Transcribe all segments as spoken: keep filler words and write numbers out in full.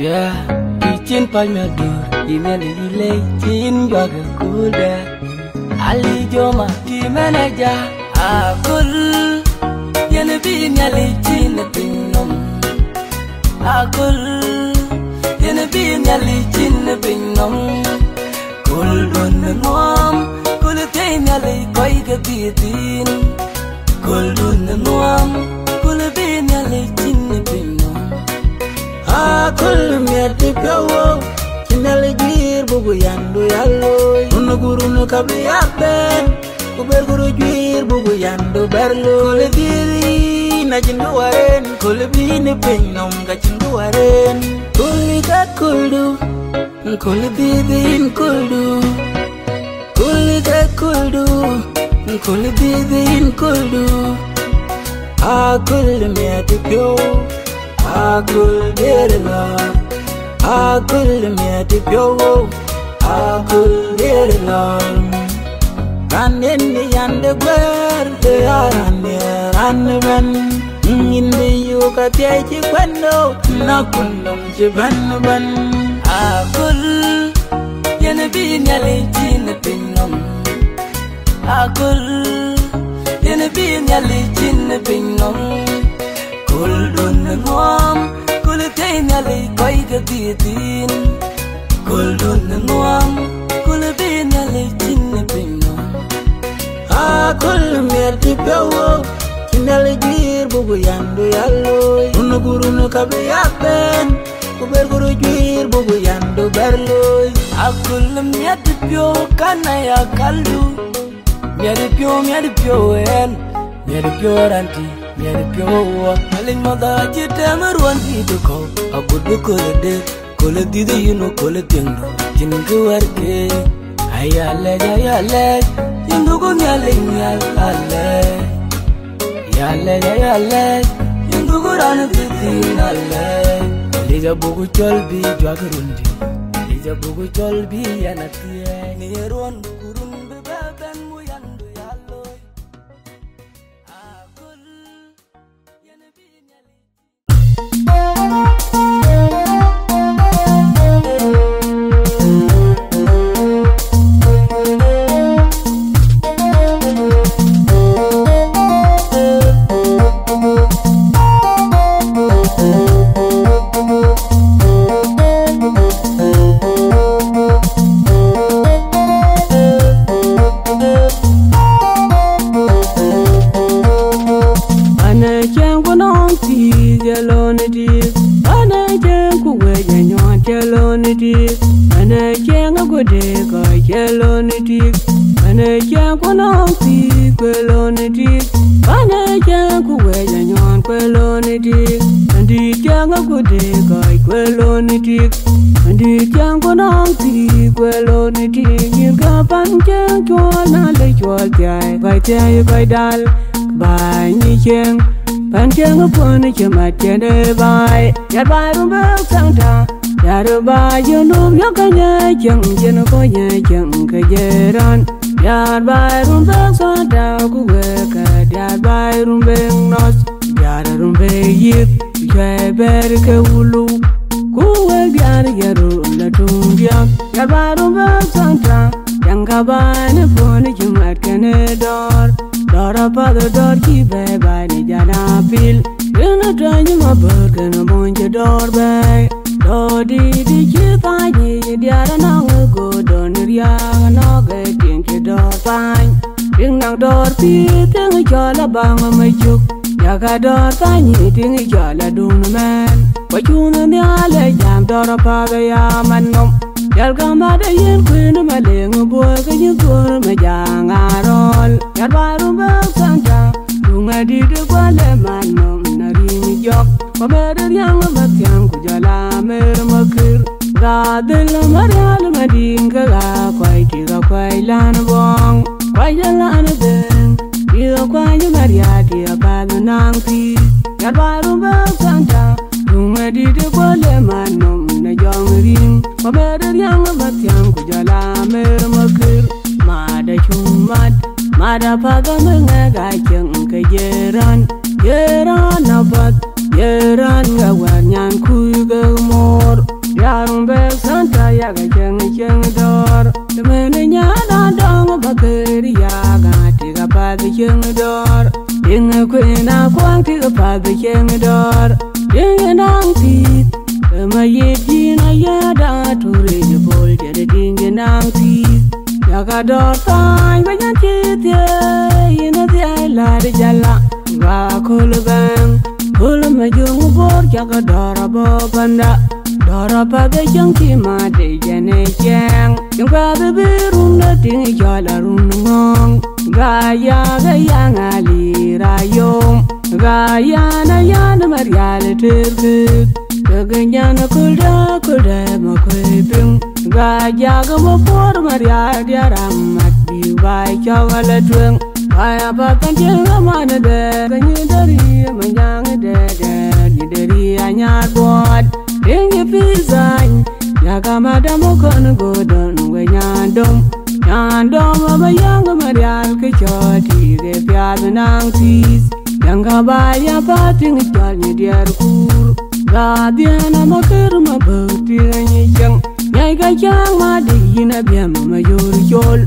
Yeah, yï cïn päc miäkduur, yï Nhialic yï lec, cïn juak ë kuulda. Ali Joma, team manager, Akol, yen bï Nhialic cin ë piny nɔm. Akol, yen bï Nhialic cin ë piny nɔm. Köldun ë nuam, köl ë thiëi Nhialic kɔc ke dhiëëth thïn. Köldun ë nuam, köl ë bï Nhialic cin ë piny nɔm. Aköl miɛt ë piɔ̈u, cï Nhialic guiir buku yandu ya looi. Run ku run ka bï ya bɛ̈n, ku ber ku röt juiir buku yandu bɛ̈r looi. Köl ë dhiëëth yïn acïn kë war en, köl ë bï yïn ë piny nɔm ka cïn kë war en. Köl ë ka köldu, köl ë dhiëëth yïn köldu. Köl ë ka köldu, köl ë dhiëëth yïn köldu. Aköl miɛt ë piɔ̈u, aköl diëër ë lɔ̈ɔ̈r. Aköl miɛt ë piɔ̈u, aköl diëër ë lɔ̈ɔ̈r. Raan en ë yande guɛ̈ɛ̈r, ke ya raan ë raan ëbɛ̈n. Yïn bï yök athiɛɛi cï kuɛ̈n nɔ̈k, na kun nɔm cï bɛ̈n ëbɛ̈n. Aköl, yen bï Nhialic cin ë piny nɔm. Aköl, yen bï Nhialic cin ë piny nɔm. Köldun ë nuam, köl ë thiëi Nhialic kɔc ke dhiëëth thïn. Köldun ë nuam, köl ë bï Nhialic cin ë piny nɔm. Aköl miɛt ë piɔ̈u, cï Nhialic guiir buku yandu ya looi. Run ku run ka bï ya bɛ̈n, ku ber ku röt juiir buku yandu bɛ̈r looi. Aköl miɛt ë piɔ̈u kan aya kaldu. Miɛt ë piɔ̈u, miɛt ë piɔ̈u ɛn, miɛt ë piɔ̈u raan tï, miɛt ë piɔ̈u wɔ. Alec mɔ̈th acï tɛm ë ruɔn dïït ë kɔ̈u, agut bï köl ë dëër, köl ë dhiëëth yïn, köl ë thiëŋdu, cïn kë wärkë. Aya lɛc, aya lɛc, yïn duku Nhialic nhial alɛc. Ya lɛc, ya lɛc, yïn duku raan ë dhiëëth yïn alɛc. Alic abuku cɔl bï juak run dï, Alic abuku cɔl bï yɛn athiɛɛi. Në ye ruɔn ku run bï bɛ bɛ̈n mu yandu ya looi. Aköl, yen bï Nhialic. Bana cieŋ ku nɔŋ thiik ye lon ë tik, bana cieŋ ku wec anyuɔɔn ye lon ë tik, bana cieŋ ku dee kɔc ye lon ë tik, bana cieŋ ku nɔŋ thiik ye lon ë tik, bana cieŋ ku wec anyuɔɔn ye lon ë tik, bana cieŋ ku dee kɔc ye lon ë tik. Andït cäŋ ku nɔŋ thiik ku lon ë tik, yïn ka pan cieŋ cuɔl na le cuɔl thiai, kɔc thiai kɔc dal, bäny ë cieŋ, pan cieŋ ë puɔ̈n cï mat cïn ë baai, yat baai rum bek thanta, yat baai yïn rum yök ke nyɛ cieŋ, cïn kɔc nyɛ cieŋ ke jëran, yat baai rum bek thanta ku wek kɛ̈t, yat baai rum bek nɔth, yat rum bek yith, ku cuɛi bɛ̈ɛ̈r ke wulu. Ku wek diäär ye röl la tuŋ diäk, ya ba rum bä thanta, tiɛŋ ka bäny puɔ̈n cï mat kënë dɔ̈ɔ̈r. Dɔ̈ɔ̈r apath dɔ̈ɔ̈r cï bɛ̈ɛ̈i bäny jana pil. Kënë tɔ̈ny ma bär kënë mony cï dɔ̈ɔ̈r bɛ̈ɛ̈i. Dɔ̈ɔ̈r dïït cï thany diäär anɔŋ go dɔ̈ɔ̈r riääk anɔ̈k tiŋ cï dɔ̈ɔ̈r pany. Tiŋ naŋ dɔ̈ɔ̈r pïïr tiŋ cɔl abaŋ ma cök. Jaka dɔ̈ɔ̈r thany tiŋ cɔl adun mɛn. Ku cuun nhial ë jam dɔ̈ɔ̈r apath aya man nɔm. Jal ka mat ë yen kuën ma leŋ buɔɔth ke nyin kuɔ̈r ma jaŋ arɔ̈ɔ̈l. Jal ba rum bä thanta, duŋ adït ë guɔl ë man nɔm na rin jɔk. Ku mer riaŋ ma thiaŋ ku jɔl amer ma kër. Ga dhil ma rial ma diŋ ke ga kuai tik akuai lan bɔŋ. Kuai lan dhëŋ, tik akuai ma rial tik apath naŋ pïïr. Jal ba rum bä thanta, duŋ adït ë guɔl ë man nɔm në jɔŋ riŋ. Ku mer riaŋ ma thiaŋ ku jɔl amer ma kër. Mat acuk mat, mat apath amï ŋɛk acieŋ ke jëran. Jëran apath, jëran ke wär nyan kuc ke mor. Rumbek Santa yak cieŋ cieŋ dɔ̈ɔ̈r. Tëmënë nyan adɔŋ ba këër yak atik apath cieŋ dɔ̈ɔ̈r. Tiŋ kuën akuaŋ tik apath cieŋ dɔ̈ɔ̈r. Tiŋ naŋ thiith. Ëmä yit yïn ayada turic bol jëdë tiŋ naŋ thiith. Yak adɔ̈ɔ̈r thany ba nyan cï thiëëi yïn adhiɛc lät jala. Ba köl bɛ̈ŋ, köl me jöŋ bor cak dɔ̈ɔ̈r abɔ̈ panda. Dɔ̈ɔ̈r apath ë cäŋ cï mat de jɛn ë ciɛɛŋ. Cïn kuɛth bï run de tiŋ cɔl arun ŋɔ̈ŋ. Ga yak ë yaŋ alir ayom. Ga yan ayan marial tërkëk. Kek nyan köldë köldë ma kuëë piŋ. Ga jak ma puɔ̈r marial diar amat bï ba cɔk ala tueŋ. Aya path kan tiëŋ aman dɛ ke nyi deri ma nyaŋ dɛ dɛ nyi deri anyar buɔt. Tiŋ yï pïïr thany. Yak amat dam kɔn go dɔn we nyan dom. Nyan dom aba yäŋ marial kë cɔɔt tik ë piath naŋ thiith. Yäŋ ka ba ya path tiŋ cɔl nyi diɛɛr kuur. Ga dhiɛn ama kër ma bäk tiŋ nyi cieŋ. Nyai ka cäŋ ma dï yïn abiɛm ma yor col.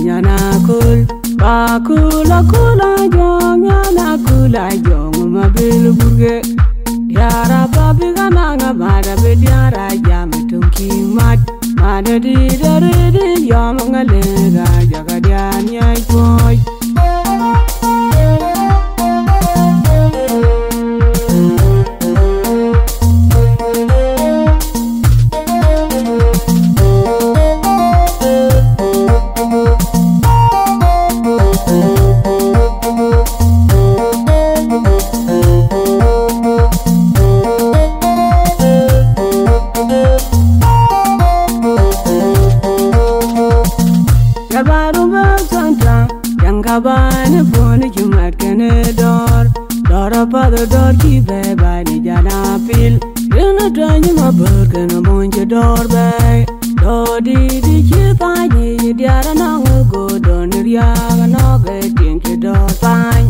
Nyan aköl, ba köl aköl ajɔŋ, nyan aköl ajɔŋ ma bil burke. Diäär apath bï ka naŋ amat abï diäär ajam töŋ kï mat. Mat adït arëët yɔm ŋa lëk ajak adiäär nyac tuɔɔc. Yak ba Rumbek Santa, tiɛŋ ka ba në puɔ̈n cï mat kënë dɔ̈ɔ̈r. Dɔ̈ɔ̈r apath dɔ̈ɔ̈r cï bɛ̈ɛ̈i ba në jana pil. Rin ë tɔ̈ny ma bär kënë mony cï dɔ̈ɔ̈r bɛ̈ɛ̈i. Dɔ̈ɔ̈r dït cï thany yï diäär anɔŋ go dɔ̈ɔ̈r në riääk anɔ̈k ë tiŋ cï dɔ̈ɔ̈r thany.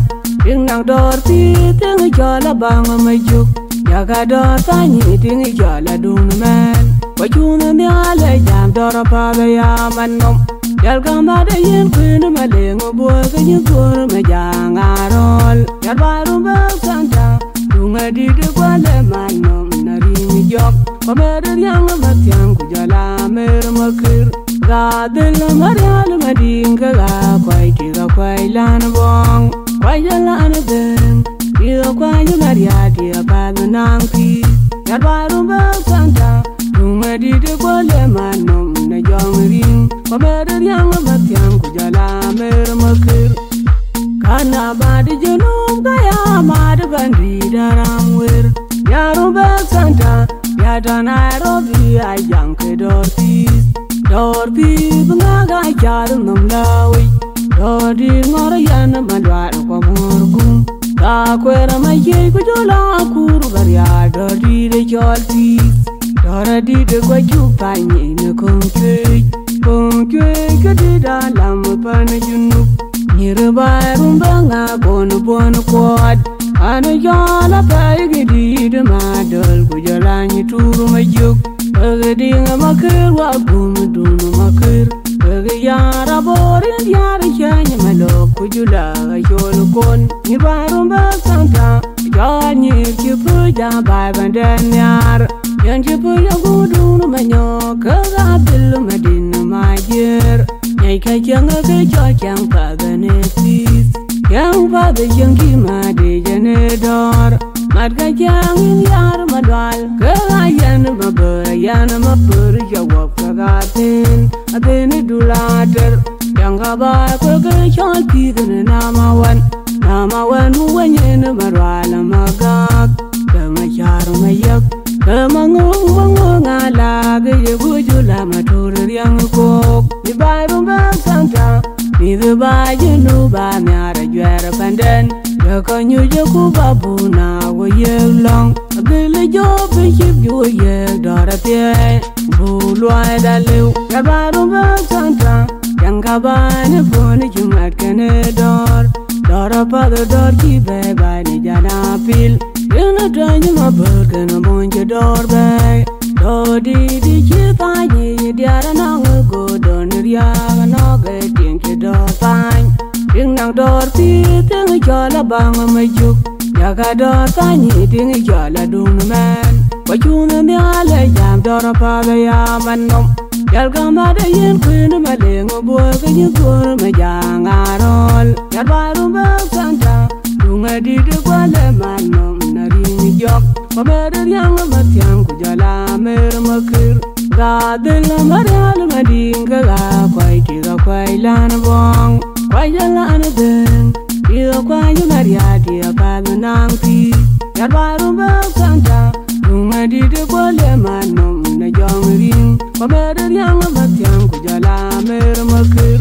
Tiŋ naŋ dɔ̈ɔ̈r pïïr tiŋ cɔl abaŋ ma jök. Yak adɔ̈ɔ̈r thany tiŋ cɔl adun mɛn. Ku cuŋ nhial ë jam dɔ̈ɔ̈r apath aya man nɔm. Jal gam ade yen kuën ma leŋ buɔ̈th ke nyin thuɔ̈r ma jaŋ arɔ̈l. Yak ba Rumbek Santa, tuŋ adït ë kual ë man nɔm na riŋ jɔk. Ku mer riaŋ ma thiäŋ ku jɔl a mer ma kër. Ga dhil ma rial ma diŋ ke ga kuac tik akuac lan bɔŋ. Kuac lan dhëŋ, tik akuac ma rial tik apath naŋ pïïr. Yak ba Rumbek Santa, tuŋ adït ë kual ë man nɔm na jɔŋ riŋ. Ku mer riaŋ ma thiäŋ ku jɔl a mer ma kër. Kan amat Junub ka ya amat pandït aram wer. Ya Rumbek Santa, ya tɔ̈ Nairobi a jam ke dɔ̈ɔ̈r pïïr. Dɔ̈ɔ̈r pïïr bï ŋäk a cath nɔm la wei. Dɔ̈ɔ̈r dït ŋɔ̈r yɛn ma lual ku muɔ̈r gum. Ka kueer ma yiëc ku jɔl a kur ba rial dɔ̈ɔ̈r dït ë cɔl pïïr. Dɔ̈ɔ̈r adït ë guɔ cuk pany në köŋ cuëëc. Köŋ cuëëc ke dït alam pan Junub. Nyïïr ba Rumbek ŋa kon buɔ̈n kuɔɔt. An jɔl apɛi ke dït ma döl ku jɔl any tuur ma jök. Wek diŋ ma kër wa gum dun ma kër. Wek yar abor in diäär cäny ma lok ku jula col kon. Nyïïr ba Rumbek Santa. Jɔl nyïïr cï pöc a baai bɛ̈nden nhiaar. Yɛn cï pöc a guur dun ma nyɔk ke ga dhil ma din ma jiër. Nyɛc ka cieŋ ke cɔl cieŋ path ë në pïïr. Cieŋ path ë cieŋ cï mat de jɛn ë dɔ̈ɔ̈r. Mat ka cieŋ yïn yar ma dual. Ke ɣa yɛn ma bär yɛn ma pär jɔ wap ke ɣa thïn. Adhini dul ater. Cieŋ ka ba ke ke cɔl pïïr në nama wan. Nama wan mu weny në ma rual ma gak. Ke ma car ma yek. Ke ma ŋöŋ ma ŋöŋ ala ke ye guju la ma tur riaŋ kok. Ni ba Rumbek Santa. Ni ba Junub ba nhiar a juɛɛr panden. Ke kɔc nyuc ku ba buna wo yek lɔŋ. Agil jɔ bï cïk juɔ yek dɔ̈ɔ̈r athiɛɛi. Bu luɔi da liu. Yak ba Rumbek Santa. Cieŋ ka ba në puɔ̈n cï mat kënë dɔ̈ɔ̈r. Dɔ̈ɔ̈r apath dɔ̈ɔ̈r cï bɛ̈ɛ̈i ba në jana pil. Rin ë tɔ̈ny ma bär kënë mony cï dɔ̈ɔ̈r bɛ̈ɛ̈i. Odi di ci thany, diara nang go don riak no ge ting ci do thany. Ting nang dor pi ting col abang ma juk. Yaga dor thany ting col adun men. Ba chun ni ale jam dor pa ya man nom. Yal ga ma de yen kuin ma le ngo bo ke ni kur ma jang arol. Yar ba rum ba santa. Duŋ adït ë guɔl ë man nɔm na riŋ jɔk. Kɔmɛr riaŋ ë mathiaŋ ku jɔl amer makir. Ɣa dhil marial madïŋ ke ɣa kuac tik akuac lan buɔŋ. Kuac lan dhëŋ tik akuac marial tik apath naŋ pïïr. Yar ba rum bë thanta. Duŋ adït ë guɔl ë man nɔm na jɔŋ riŋ. Kɔmɛr riaŋ ë mathiaŋ ku jɔl amer makir.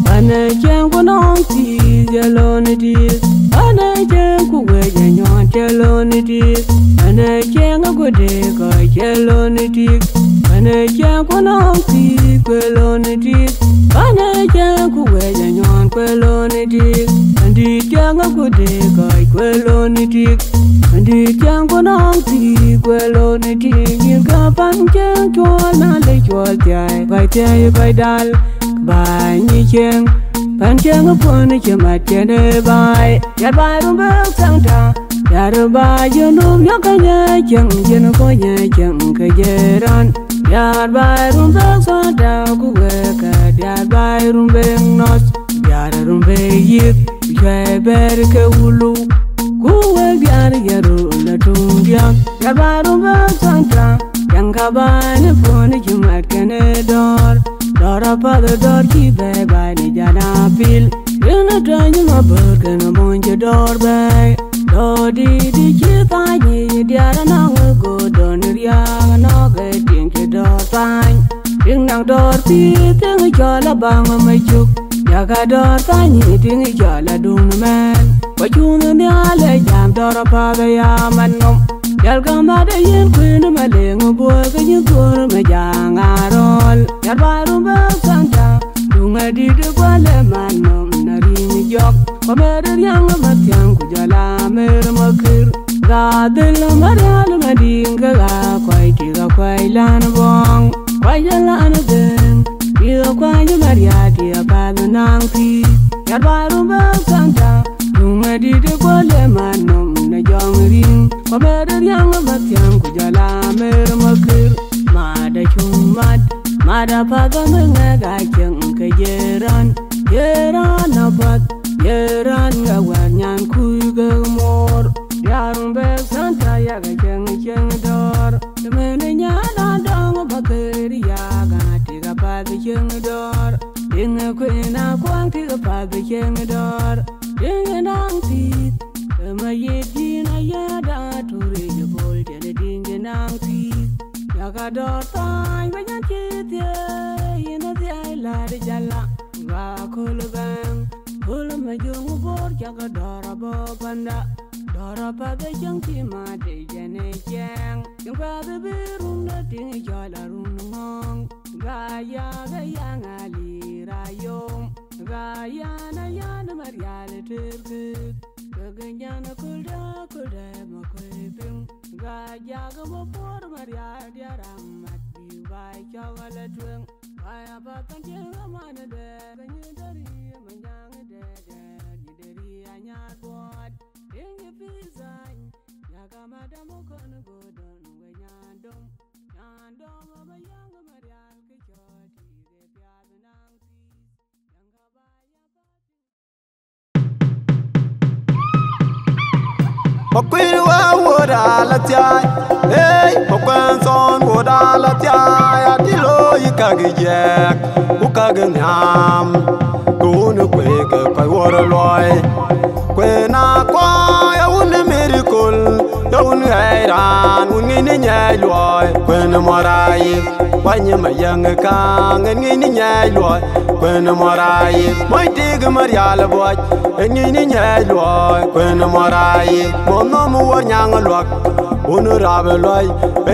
Bana cieŋ ku nɔŋ thiik, cï lon ë tik. Bana cieŋ ku wec ë nyuɔɔn, cï lon ë tik. Bana cieŋ ku dee kɔc, cï lon ë tik. Bana cieŋ ku nɔŋ thiik, ku lon ë tik. Bana cieŋ ku wec ë nyuɔɔn, ku lon ë tik. Bana cieŋ ku dee kɔc, ku lon ë tik. Bana cieŋ ku nɔŋ thiik, ku lon ë tik. Nyïïr ka pan cieŋ cuɔl, na le cuɔl thiai, kɔc thiai, kɔc dal. Bäny ë cieŋ, pan cieŋ ë puɔ̈n cï mat cïn ë baai. Yar baai rum bë thanta, yar baai yïn rum yök ke nyɛ cieŋ, yïn kɔc nyɛ cieŋ ke jëran. Yar baai rum bë thanta, ku wek kɛ̈t, yar baai rum bë nɔth, yar rum bë yith, ku cuɛi bɛ̈ɛ̈r ke wulu, ku wek diaar yɛn röl ë tuŋ diäk. Yar baai rum bë thanta, Yaŋ ka bäny puɔ̈n cï mat kënë dɔ̈ɔ̈r, dɔ̈ɔ̈r apath dɔ̈ɔ̈r cï bɛ̈ɛ̈i bäny jana pil. Rin ë tɔ̈ny ma bär kënë mony cï dɔ̈ɔ̈r bɛ̈ɛ̈i. Dɔ̈ɔ̈r dïït cï thany, diaar anɔŋ ë go dɔ̈ɔ̈r riääk anɔ̈k ë tiŋ cï dɔ̈ɔ̈r thany. Tiŋ nɔŋ dɔ̈ɔ̈r pïïr, tiŋ cɔl abaŋ ma cuk. Yaka dɔ̈ɔ̈r thany, tiŋ cɔl adun mɛn. Ba cuun nhial ë jam dɔ̈ɔ̈r apath aya man nɔm. Jal gam ade yen kuin ma leŋ buɔ̈k ke nyin thuɔ̈r ma jaŋ arɔ̈l. Jal ba rum bë thanta, duŋ adït ë guɔl ë man nɔm na riŋ jɔk. Kɔ mer riaŋ ma thiaŋ ku jɔl a mer ma kir. Ɣa dhil ma rial ma diŋ ke ɣa kuac tik akuac lan buɔŋ. Kuac lan dhëŋ, tik akuac ma rial tik apath naŋ pïïr. Jal ba rum bë thanta, duŋ adït ë guɔl ë man nɔm na jɔŋ riŋ. Kɔ mer riaŋ ma thiaŋ ku jɔl a mer ma kir. Mada cuŋ mat, mada path ë ŋɛk acieŋ ke jëran. Jëran apath, jëran ŋɛk wär nyan kuc ke mor. Diaar rum bë thanta yak acieŋ cieŋ dɔ̈ɔ̈r. Të mënë nyan adɔŋ ba kër yak atik apath cieŋ dɔ̈ɔ̈r. Tiŋ ë kuën akuaŋ tik apath cieŋ dɔ̈ɔ̈r. Tiŋ ë naŋ pïïr, ë ma yet yïn ayada turi jë bol jënë tiŋ ë naŋ pïïr. Yaka dɔ̈ɔ̈r thany ba nyan cï thiëëc, yïn adhiɛc lät jala. Ɣa köl bɛ̈ŋ, köl ma jöŋ bor cak dɔ̈ɔ̈r abɔ̈ panda. Dɔ̈ɔ̈r apath ë cäŋ cï mat ë jɛn ë ciɛɛŋ. Tiŋ kuɛth bï rum de tiŋ cɔl arun ŋɔ̈ɔ̈ŋ. Ɣa yak ë yaŋ alir ayom. Ɣa yan ayan ma rial tërkëk. Kek nyan aköldä aköldä ma kuëë piŋ. Ɣa jak ma puɔ̈r ma rial diaar amat bï baai cɔk ala tueŋ. Baai apath kan cieŋ aman dɛɛr ke nyin dɛ̈ri ma nyaŋ dɛɛr dɛɛr nyin dɛ̈ri anyar buɔɔt. Tiŋ yï pïïr thany, yak amat dam kɔn go dɔn we nyan dom. Nyan dom aba yaŋ ma rial ke cɔɔl tik ë piath naŋ pïïr. Makuir wa wot ala thiai, hey, makuɛn thɔn wot ala thiai, ati lo yi kak jɛk, ku kak nhiam, ku wun kuek kɔc wor luɔi. Kuen a kɔc a wun miracle, ya wun ɣɛɛc raan, wun Ŋic në nyɛɛc luɔi, kuën muɔr ayï. Kuany ë Mayäŋ Kaaŋ, ŋic në nyɛɛc luɔi, kuën muɔr ayï. Mɔc tik Marial Buɔc, ŋic në nyɛɛc luɔi, kuën muɔr ayï. Mɔ̈ nhom Wuɔr Nyaŋ Luak, wun rap luɔi,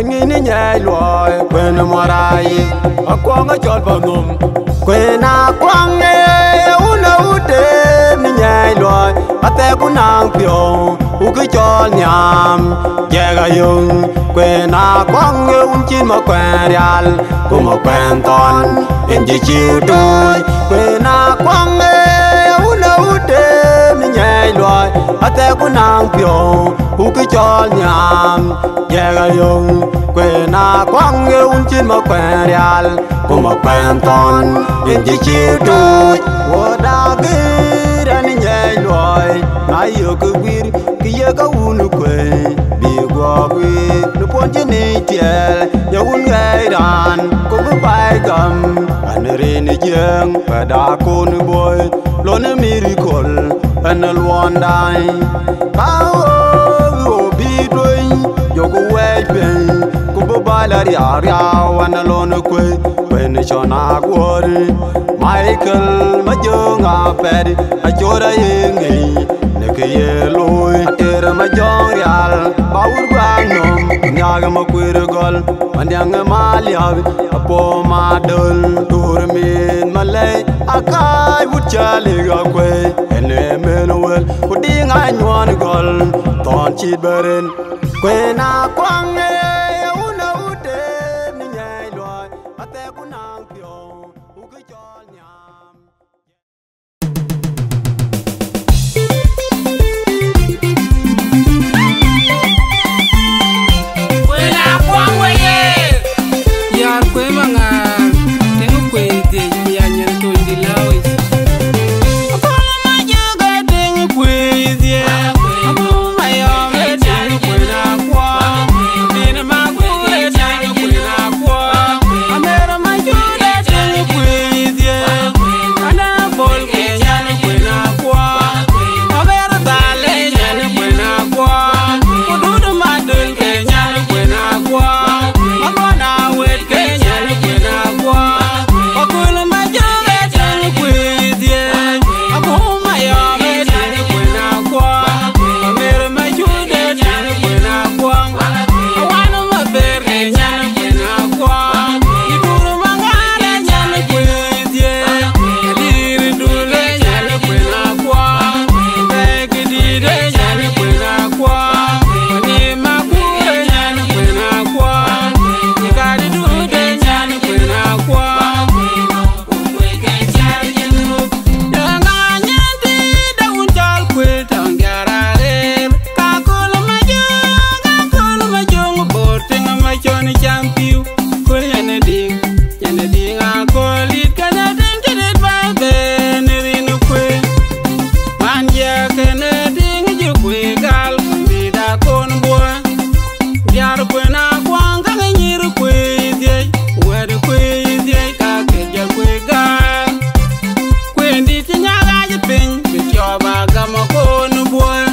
ŋic në nyɛɛc luɔi, kuën muɔr ayï. Akuɔŋ acɔl pa nhom. Kuën Akuɔŋ ee wun ë wut dem në nyɛɛc luɔi, athɛɛrku naŋ piɔ̈u, ku kë cɔl nhiam. Jiɛk ayöŋ, kuën Akuɔŋ ee wun cït Makuɛɛn Rial, ku Makuɛɛn Thɔn, en cï ciu tooc. Kuën Akuɔŋ ee wun ë wut dem në nyɛɛc luɔi, athɛɛrku naŋ piɔ̈u, ku kë cɔl nhiam. Jiɛk ayöŋ, kuën Akuɔŋ ee wun cït Makuɛɛn Rial, ku Makuɛɛn Thɔn, en cï ciu tooc. Wɔ dak gïïr ɛn nyɛɛc luɔi, na yök kë guiir, kë ye ka wun kuëi, bï guɔ guiir. Në puɔ̈n cï ni tiɛɛl, ye wun ɣɛɛc raan, ku bï baai gam. Ɛn rin Jiëëŋ, bɛ dak kun boi, lon ë miracle, ɛn luɔndai. Ka ɣööt ɣöö bï tueny, jɔku wɛɛc piny, ku bï bal ariauriau, ɛn alon ë kuëi, kuën cɔn Aguɔ̈r. Michael Majöŋ Apɛ̈t, acɔl aye ŋic në kë ye looi. Ater Majɔŋ Rial, ba wur guaŋ nɔm, nhiaak Makuër Gɔl, Mandiaŋ Maliap, Apuɔ̈u Madöl, Tuur Mith Malɛi, Akac wut cä lik Akuëi, en ë mën wël, ku Diŋ Anyuɔn Gɔl, Thɔn Cït Beren. Kuën Akuɔŋ ee wun ë wut dem në nyɛɛc luɔi, athɛɛrku naŋ piɔ̈u, ku kë cɔl nhiam. Kuën Akuɔŋ wëye. Yar kuëë maŋaar, tëŋ kuëë dhiëc, ku ya nyin tony dï lääu yic. Aköl Majök tëŋ kuëë dhiëc, Abuŋ Mayɔm tëŋ kuën Akuɔŋ, Dïn Makur tëŋ kuën Akuɔŋ, Amer Majök tëŋ kuëë dhiëc, Ana Bol ke nyan kuën Akuɔŋ, Amer Dhal ke nyan kuën Akuɔŋ, ku Dut Madöl ke nyan kuën Akuɔŋ, Maluɔn Awet ke nyan kuën Akuɔŋ, Aköl Majök tëŋ kuëë dhiëc, Abuŋ Mayɔm tëŋ kuën Akuɔŋ, Amer Majök tëŋ kuën Akuɔŋ, Awan Maber ke nyan kuën Akuɔŋ, Idur Maŋar nyan kuëë dhiëc, Adir Dul nyan kuën Akuɔŋ, Bɛ̈ɛ̈i Këdït nyan kuën Akuɔŋ, Ani Makur nyan kuën Akuɔŋ, Ikadi Dut nyan kuën Akuɔŋ. Diäär kuën Akuɔŋ käŋ nyïïr kuëë dhiëc, wɛ̈t kuëë dhiëc, ka ke jɔl kuëë gäär. Kuëndït cï nyak ɣaac piny, bï tiɔp agam akon buɔi.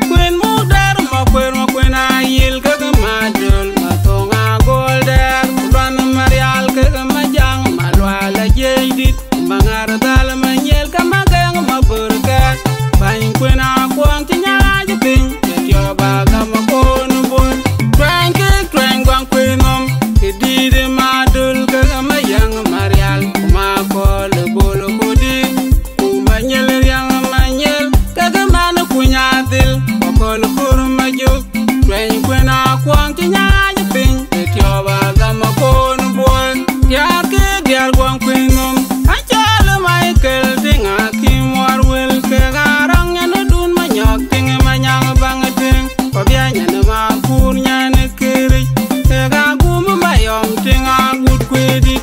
Kuën Mukdɛ̈r, Makuër, Makuën Ayil, kek Madöl, Mathoŋ Agol Dɛ̈ɛ̈r, ku Luan Marial, kek Majaŋ, Malual Ajiëcdït. Maŋar Dhal Manyiel ke Magëŋ Mabörkɛ̈t, bäny kuën Akuɔŋ cï nyak ɣaac piny, ke tiɔp agam akon buɔi. Tuɛny kek tuɛny guaŋ kuëë nhom, Këdït Madöl kek Mayäŋ Marial, ku Makɔl Bol Kudït, ku Manyiel Riäŋ Manyiel kek man kuny adhil, ku Akɔl Kur Majök. Tuɛny kuën Akuɔŋ cï nyak ɣaac piny, ke tiɔp agam akon buɔi. Diäär kek diäär guaŋ kuëë nhom, acɔl Michael Tiŋ Akïm Muɔɔr Wël, kek Arɔŋ nyan Dun Manyɔk Tiŋ Manyaŋ Baŋ Tiŋ, ku Abiɛ̈ nyan Makur nyan Këric, kek Agum Mayɔm Tiŋ Agut Kuëëdït.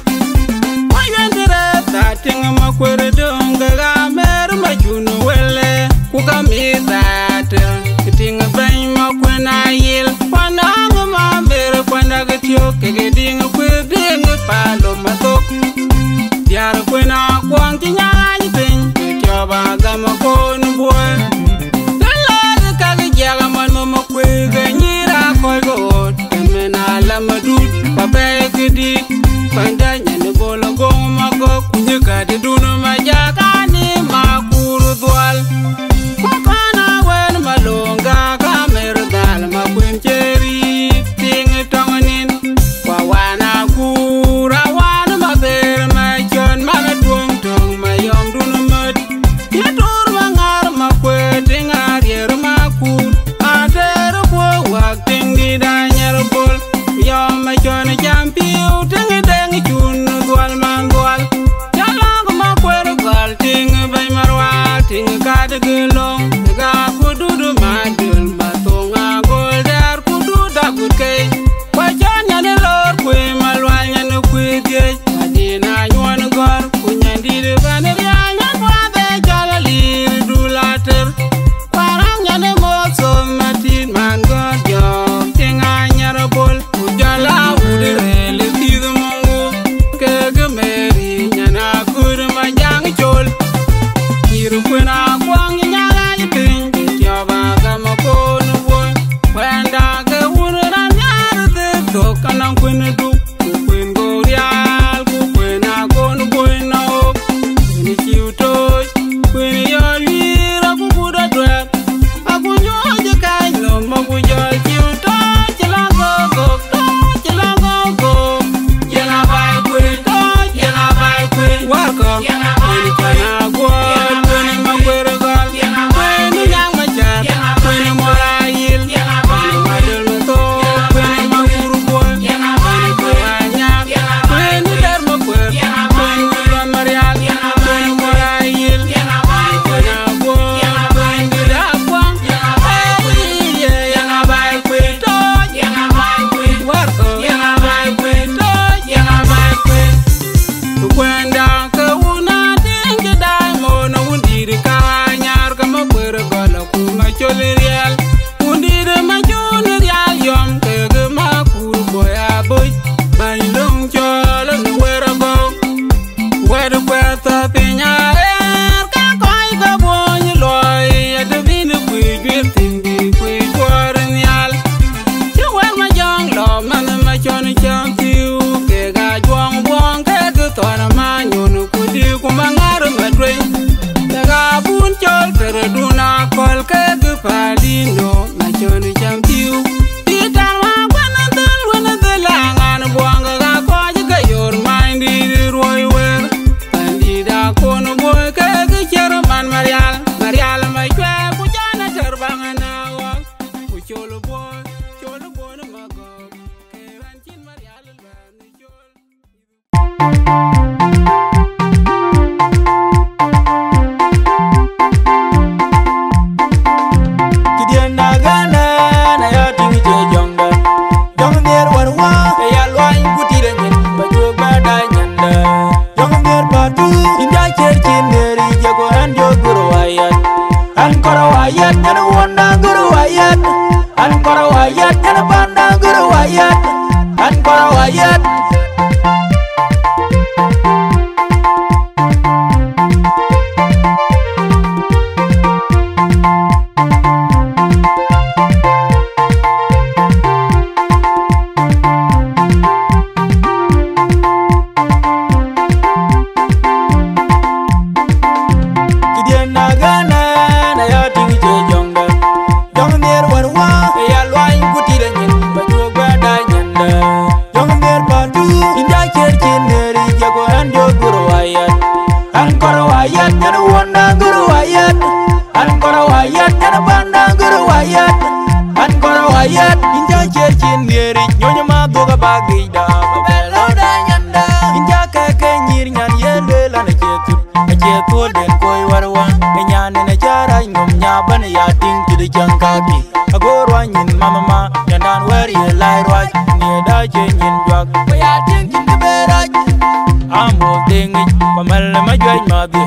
Ku Ayuɛn Tërɛth Atïŋ Makuër Döŋ, kek Amer Macun Wël, ku ka mïth atë, Tiŋ Bɛ̈ny Makuën Ayil, kuan Aŋö Mamer, kuan Dak Tiök, kek Diŋ Kuëth Diŋ Palom Mathok. Diäär kuën Akuɔŋ cï nyak ɣaac piny, ke tiɔp agam akon buɔi. Lɔ̈ɔ̈th käk jiɛk amɔn mɔm kuëë, ke nyïïr akɔc ke ɣööt, ke Këdiën agɛ̈n ɣɛn aya tïŋ cie jɔŋdɛ̈. Jɔŋ nhiër wär wä, ë ya luany ku tït anyin, ba cuk bɛ dac nyandɛ̈. Jɔŋ nhiër patu, yïn ja cier cïn nhiër yic, jɔku ɣɛn jɔ gör wayat. Ɣɛn kɔrɔ wayat, ɣɛn wuɔnda gör wayat. Ɣɛn kɔrɔ wayat, ɣɛn panda gör wayat. Ɣɛn kɔrɔ wayat. Këdiën agɛ̈n ɣɛn aya tïŋ cie jɔŋdɛ̈. Jɔŋ nhiër wär wä, ë ya luany ku tït anyin, ba cuk bɛ dac nyandɛ̈. Jɔŋ nhiër patu, yïn ja cier cïn nhiër yic, jɔku ɣɛn jɔ gör wayat. Ɣɛn kɔrɔ wayat, ɣɛn wuɔnda gör wayat. Ɣɛn kɔrɔ wayat, ɣɛn panda gör wayat. Ɣɛn kɔrɔ wayat, yïn ja cier cïn nhiër yic, nyony ma dhuɔ̈k abak gicda, ba bɛ lɔ dac nyandɛ̈. Yïn ja kɛ̈k ke nyïïr nyan, ye lueel an, acie thut, acie thuɔl den koi wär wä. Ë nyan en aca rac nhom nya bɛ̈n ya tïŋ cït cäŋ kakï. Ago ruany nyin mama ma, nyandan wɛ̈ɛ̈r ye lai ruac, nhiëëda cie nyin juak, ku ya tïŋ cïn kë bɛ rac. Amoth deŋ yic, ku amɛl ë majuɛc madhie.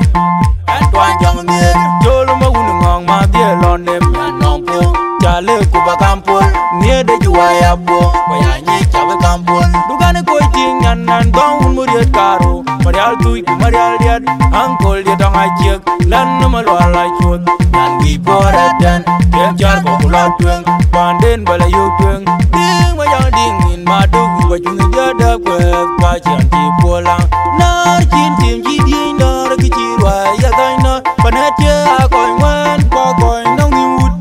Ɣɛn tuany jɔŋ nhiër, col ma wun ŋɔ̈ŋ madhie lɔ nem nyan nɔm puɔ̈u. Ca lëk ku ba kam puɔ̈l, nhiëëde cï wai apuɔ̈u, ku ya nyic ca bï kam puɔ̈l. Dukan ë kɔc tïŋ nyan nyan gɔ̈ŋ wun Marial Karo, Marial Thuc ku Marial Diɛt, ankol diɛt tɔŋ aciëk. Lɛ̈n nɔm alual acuɔth, nyan wïc puɔ̈r ëtɛ̈n, tiɛm cär kɔ̈k ku lɔ tueŋ, panden bä lɔ yök tueŋ. Diŋ ma yɔŋ diŋ nïn ma duk, wïc wä cuŋ ë jɔ däp kuɛth, ka ciɛm cï puɔl laŋ. Näär cïn tim cï diëëny näär, kë cï ruai ya dhäny näär, panɛ̈t cie akɔny ŋuɛ̈ɛ̈n, ku akɔny nɔŋ nïm wut.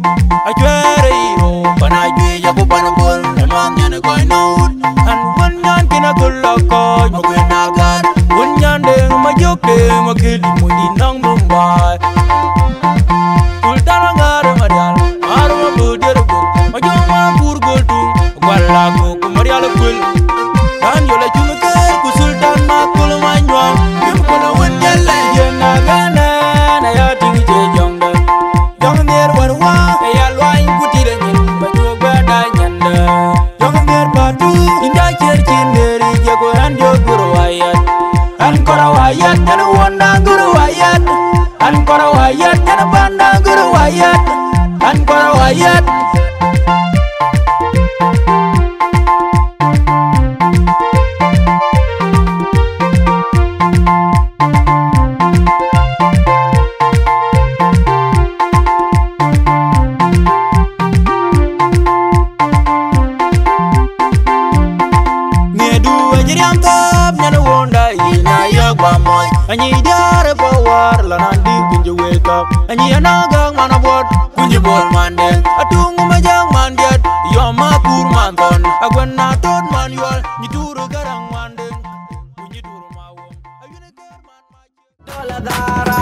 Acuɛɛr ë yic rou, pan ajuëc aku pan apuɔl, ë man nyan ë kɔny nɔŋ wut. An wën nyan kën aköl lɔ kɔc, ma kuën agar. Wën nyan deŋ ma jök deŋ ma këdï muny dït nɔŋ Mumbai. Sultan aŋäär ë Marial, ŋäär ma bööt diɛt agok, ma jök ma kuur göl tuŋ, gual la gok ku Marial akuël. Kan yol acum ë keer ku Sultan ma köl ma nyuam, bï köl wën jël lɛ̈. Yen agɛ̈n ɣɛn aya tïŋ cie jɔŋdɛ̈. Jɔŋ nhiër wär wä, ë ya luany ku tït anyin, ba cuk bɛ dac nyandɛ̈. Jɔŋ nhiër patu, yïn ja cier cïn nhiër yic, jɔku ɣɛn jɔ gör wayat. Ɣɛn kɔrɔ wayat, ɣɛn wuɔnda gör wayat. Ɣɛn kɔrɔ wayat, ɣɛn panda gör wayat. Ɣɛn kɔrɔ wayat. Nhiëëdu acï riɛm thääp nyan ë wuɔnda, yïn ayök bä mɔc. Anyic diäär ë pɔ wäär lɔ nandï, kuny cï wël thɔ̈k. Anyic anɔ̈k gäk man abuɔt, kuny cï bol man deŋ. Atuŋ ma jäŋ man diɛt, yɔm ma kuur man thɔn. Akuën na thot man yuɔl, nyi tuur ë Gäräŋ man deŋ. Kuny cï tuur ma wom, ayïn ë kër man mac.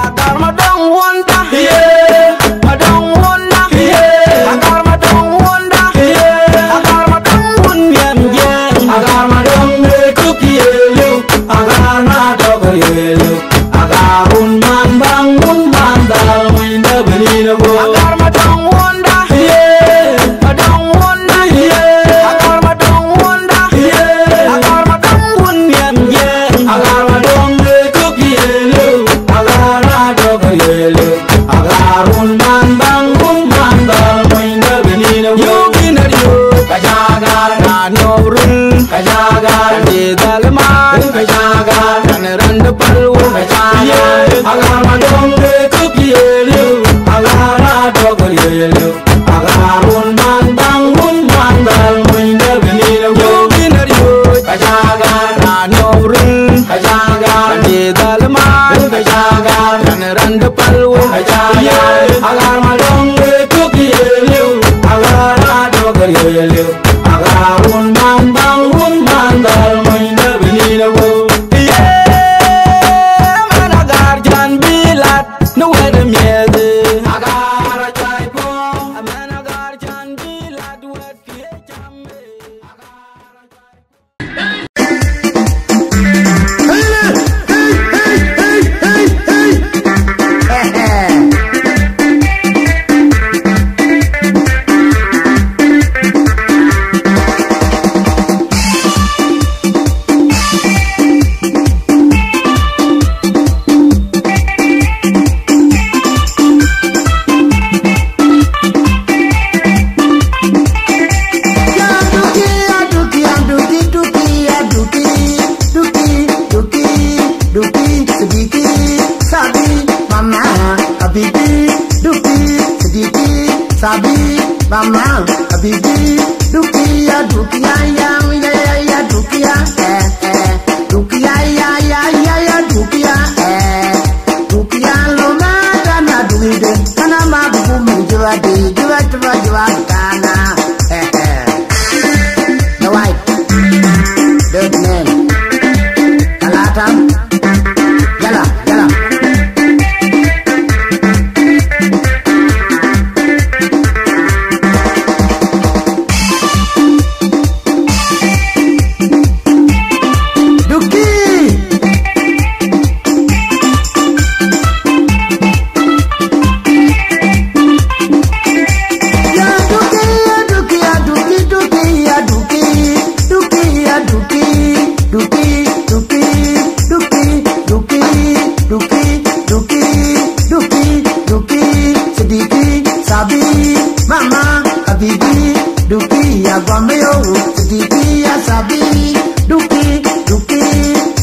Agar ma dɔŋ wuɔnda, yeah, ma dɔŋ wuɔnda, yeah. Agar ma dɔŋ wuɔnda, yeah. Agar ma dɔŋ wun miɛm jiɛɛm. Agar ma dɔŋ ë kuk ye liu. Agar ma dɔk ye liu. Agar wun man baŋ wun man dhal muny dɛ bini ne go. Agar ma dɔŋ wuɔnda, yeah, ma dɔŋ wuɔnda, yeah. Agar ma dɔŋ wuɔnda, yeah. Agar ma dɔŋ wun miɛm jiɛɛm. Agar ma dɔŋ ë kuk ye liu. Agar ma dɔk ye liu. Agar wun man baŋ wun man dhal muny dɛ bini ne go. Yök in a riöök, ka jagar na nöörun, ka jagar di dhal man, ka jagar na rand pal wun, ka jagar. Agar ma dɔŋ ë kuk ye liu. Agar ma dɔk ye liu. Agar wun man baŋ wun man dhal muny dɛ bini ne go. Yök in a riöök, ka jagar na nöörun, ka jagar di dhal man, ka jagar na rand pal wun, ka jagar. Agar ma dɔŋ ë kuk ye liu. Agar ma dɔk ye liu. Agar wun man baŋ wun man dhal muny dɛ bini ne go. Yeah, man agar jan bï lat. Në wɛ̈t ë miɛ̈th ë. Agar acuai puɔ̈u. Amɛn agar can bï lat wɛ̈t kë cam ë. Agar acuai puɔ̈u. Dukia, dukia, ya, ya, ya, ya, dukia, eh, eh. Dukia, ya, ya, ya, ya, dukia, eh. Dukia, lo ma ta na duide, kana ma bu mi jiwa di, jiwa, jiwa, jiwa ta na, eh, eh. The white, dead man. Kalata, yala, yala. Duki. Ya Duki, ya Duki, ya Duki, Duki, ya Duki. Duki, ya Duki, Duki, Duki, Duki, Duki, Duki, Duki, Duki, Duki, Sidiki, Sabi, Mama, Habibi, Duki, ya Gwambeyo, Sidiki, ya Sabi, Duki, Duki,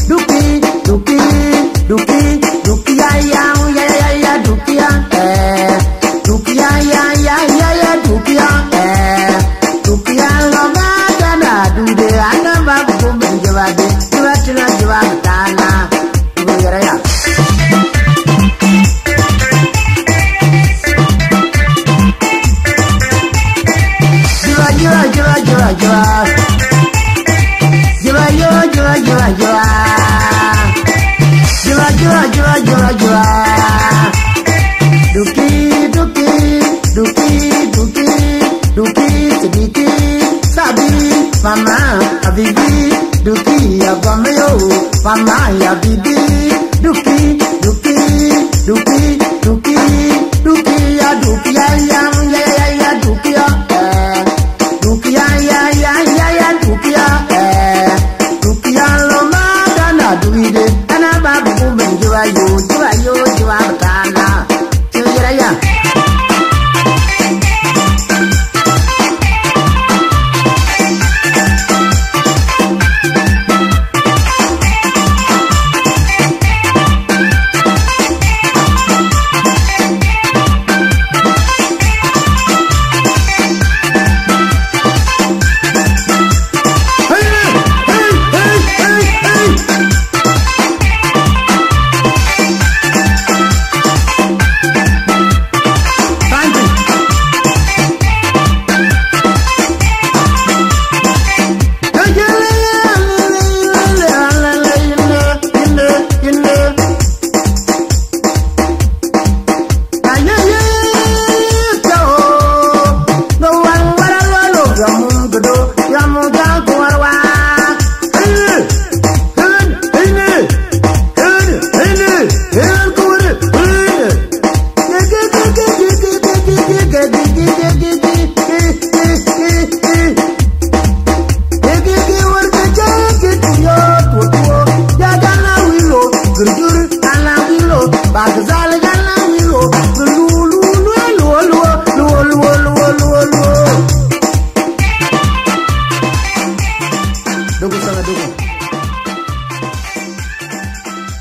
Duki, Duki, Duki, Duki, ya, ya, ya, ya, ya, Duki, ya, eh. Dukia, ya, ya, ya, ya, Dukia, eh. Dukia, lo ma ta na dude, ana ma bu mi jiwa di, jiwa, jiwa, jiwa ta na. Dukia, ya. Jiwa, jiwa, jiwa, jiwa, jiwa. Jiwa, yo, jiwa, jiwa, jiwa. Jiwa, jiwa, jiwa, jiwa, jiwa. Duki, Duki, Duki, Duki, Duki, Sidiki, Sabi, Mama, Habibi, Duki, ya Gwambeyo, Mama, ya Bibi, Duki, Duki, Duki, Duki, Duki, ya Duki, ya, ya, ya, ya, ya, Duki, ya, eh. Dukia, ya, ya, ya, ya, Dukia, eh. Dukia, lo ma ta na duide, ana ma bu mi jiwa yo, jiwa yo, jiwa ta na. Jiwa, ya. Dogo sana dogo.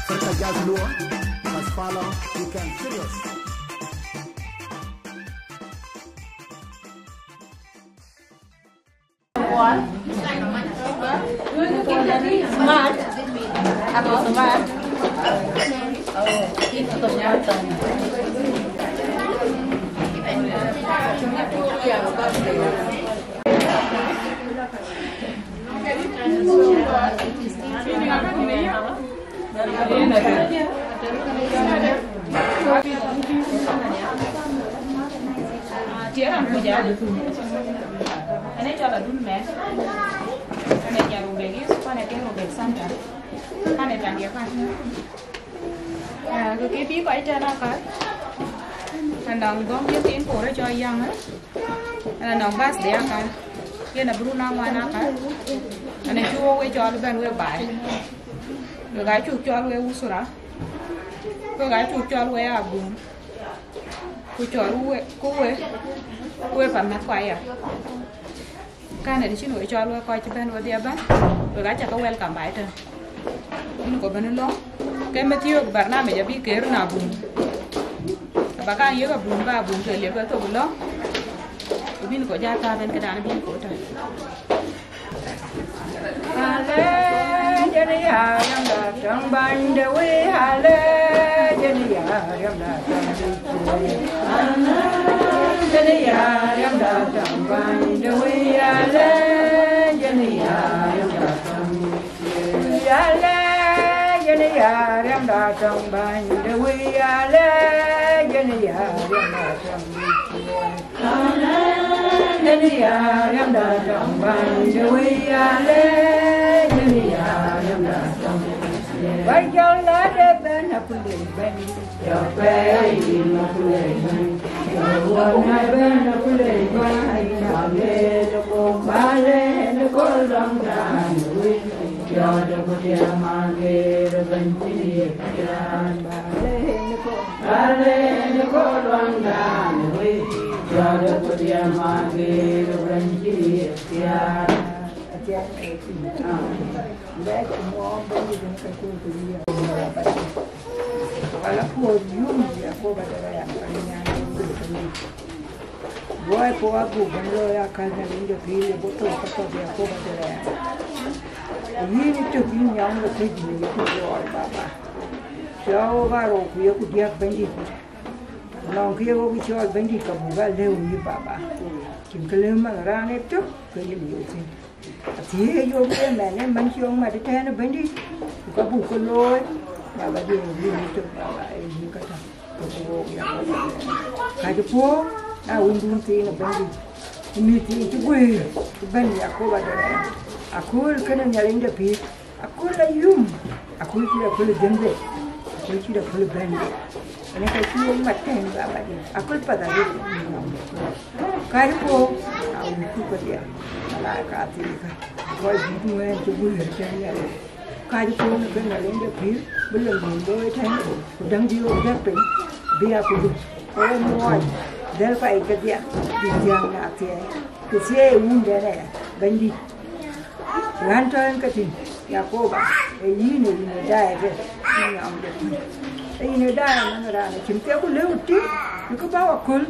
Africa Jazz Luo must follow. You can serious. Smart. Ako smart. Tiɛɛr an kuc a. Ane cɔl Adun Mɛk. Ane nya Rubek East, ku ane ke Rubek Center. Ane taŋ diɛ kan. Ah, ke ke bï kɔc tɛ̈n akäl. Anɔŋ gɔ̈m ye thin koor ë cɔl Yaŋ, eh. Anɔŋ birthday akäl. Yen abï run aŋuan akäl. Ane cuk wok we cɔl bɛ̈n we baai. Wek aa cuk cɔl we usura. Wek aa cuk cɔl we abun. Ku cɔl we, ku we, we pa mɛ̈thkua aya. Kan ë cïn we cɔl we kɔc cï bɛ̈n wedhie ëbɛ̈n, wek aca ke welcome baai tën. Yïn kɔc bɛ̈n lɔ̈ŋ, ke Matthew barnamij abï ker na bun. Ba kan yek abun, ba abun ke liep ë thok lɔ̈ŋ. Ku Bin ko ja ta ben ke dan bin ko ta. Ale jeni ya yam da tong ban de wi, ale jeni ya yam da tong ban de wi, ale jeni ya yam da tong ban de wi, ale jeni ya yam da tong ban de wi, ale jeni ya yam da tong ban de wi. Wai jɔl la de ben a kule ben. Jɔ pɛɛi na kule ben. Jɔ wɔ na ben a kule ben. Ba le de ko, ba le de ko lɔŋ dan wi. Jɔ de ko dia ma ge de ben ti ya. Ba le de ko. Ba le de ko lɔŋ dan wi. Jɔ de ko dia ma ge de ben ti ya. Wala puɔth yum Yakoba de rɛɛm, ka nyan yum de kani. Buɔi puɔth abuk bɛ̈n looi akäl Nhialic de pïïr, ye bɔ̈ thok ka puɔth Yakoba de rɛɛm. Ku yïn ë tök yïn nyɔŋ de këc në yï tök lɔɔr, Baba. Cɔk wok aa rou ku yeku diäk Bɛ̈nydït. Nɔŋ kë ye wok cɔɔl Bɛ̈nydït, ka buk aa lëu yï, Baba. Cïn kë lëu man raan ë tök ke yïn yök thïn. Athiëëc yök ëmɛn, ëmɛn cï ɣok mat ëtɛ̈ɛ̈n ë Bɛ̈nydït, ku ka buk ke looi, Baba diɛ̈ ë yïn ë tök, Baba ë yïn ka tɔ̈, ku buk ɣok ya. Kacï puɔ̈u, na wëndun thiin ë Bɛ̈nydït, ku mïth thiin cï guëër, ku bɛ̈n Yakoba de rɛɛm. Akööl kënë Nhialic de pïïr, akööl ayum, akööl cït akööl ë jënde, akööl cït akööl ë bɛ̈nde. Ënë ka cï ɣok mat tɛ̈ɛ̈n, Baba diɛ̈, akööl path arëët. Kacï puɔ̈u, na wënku kedhie, malaika athii ka, kɔc dït ŋuɛ̈ɛ̈n cï guëër tɛ̈ɛ̈n Nhialic. Kacï puɔ̈u në kë Nhialic de pïïr, bï lon dun looi tɛ̈ɛ̈n, ku däŋ bï ɣok dɛ̈k piny, bï aa kudu. Ku ɣok muɔɔc, dhël kɔc kedhie, bï thiäŋ na thiɛɛi, ku thiëëi wundɛn aya, Bɛ̈nydït. Ɣän tɔ̈ ɣɛn ke tïŋ, Yakoba, ee yïn, ee yïn ë daai ëtë, yïn nyɔŋ de pïïr. Ee yïn ë daai ëmɛn raan acïn kë ku lëu tïŋ, në kë bä wa köl,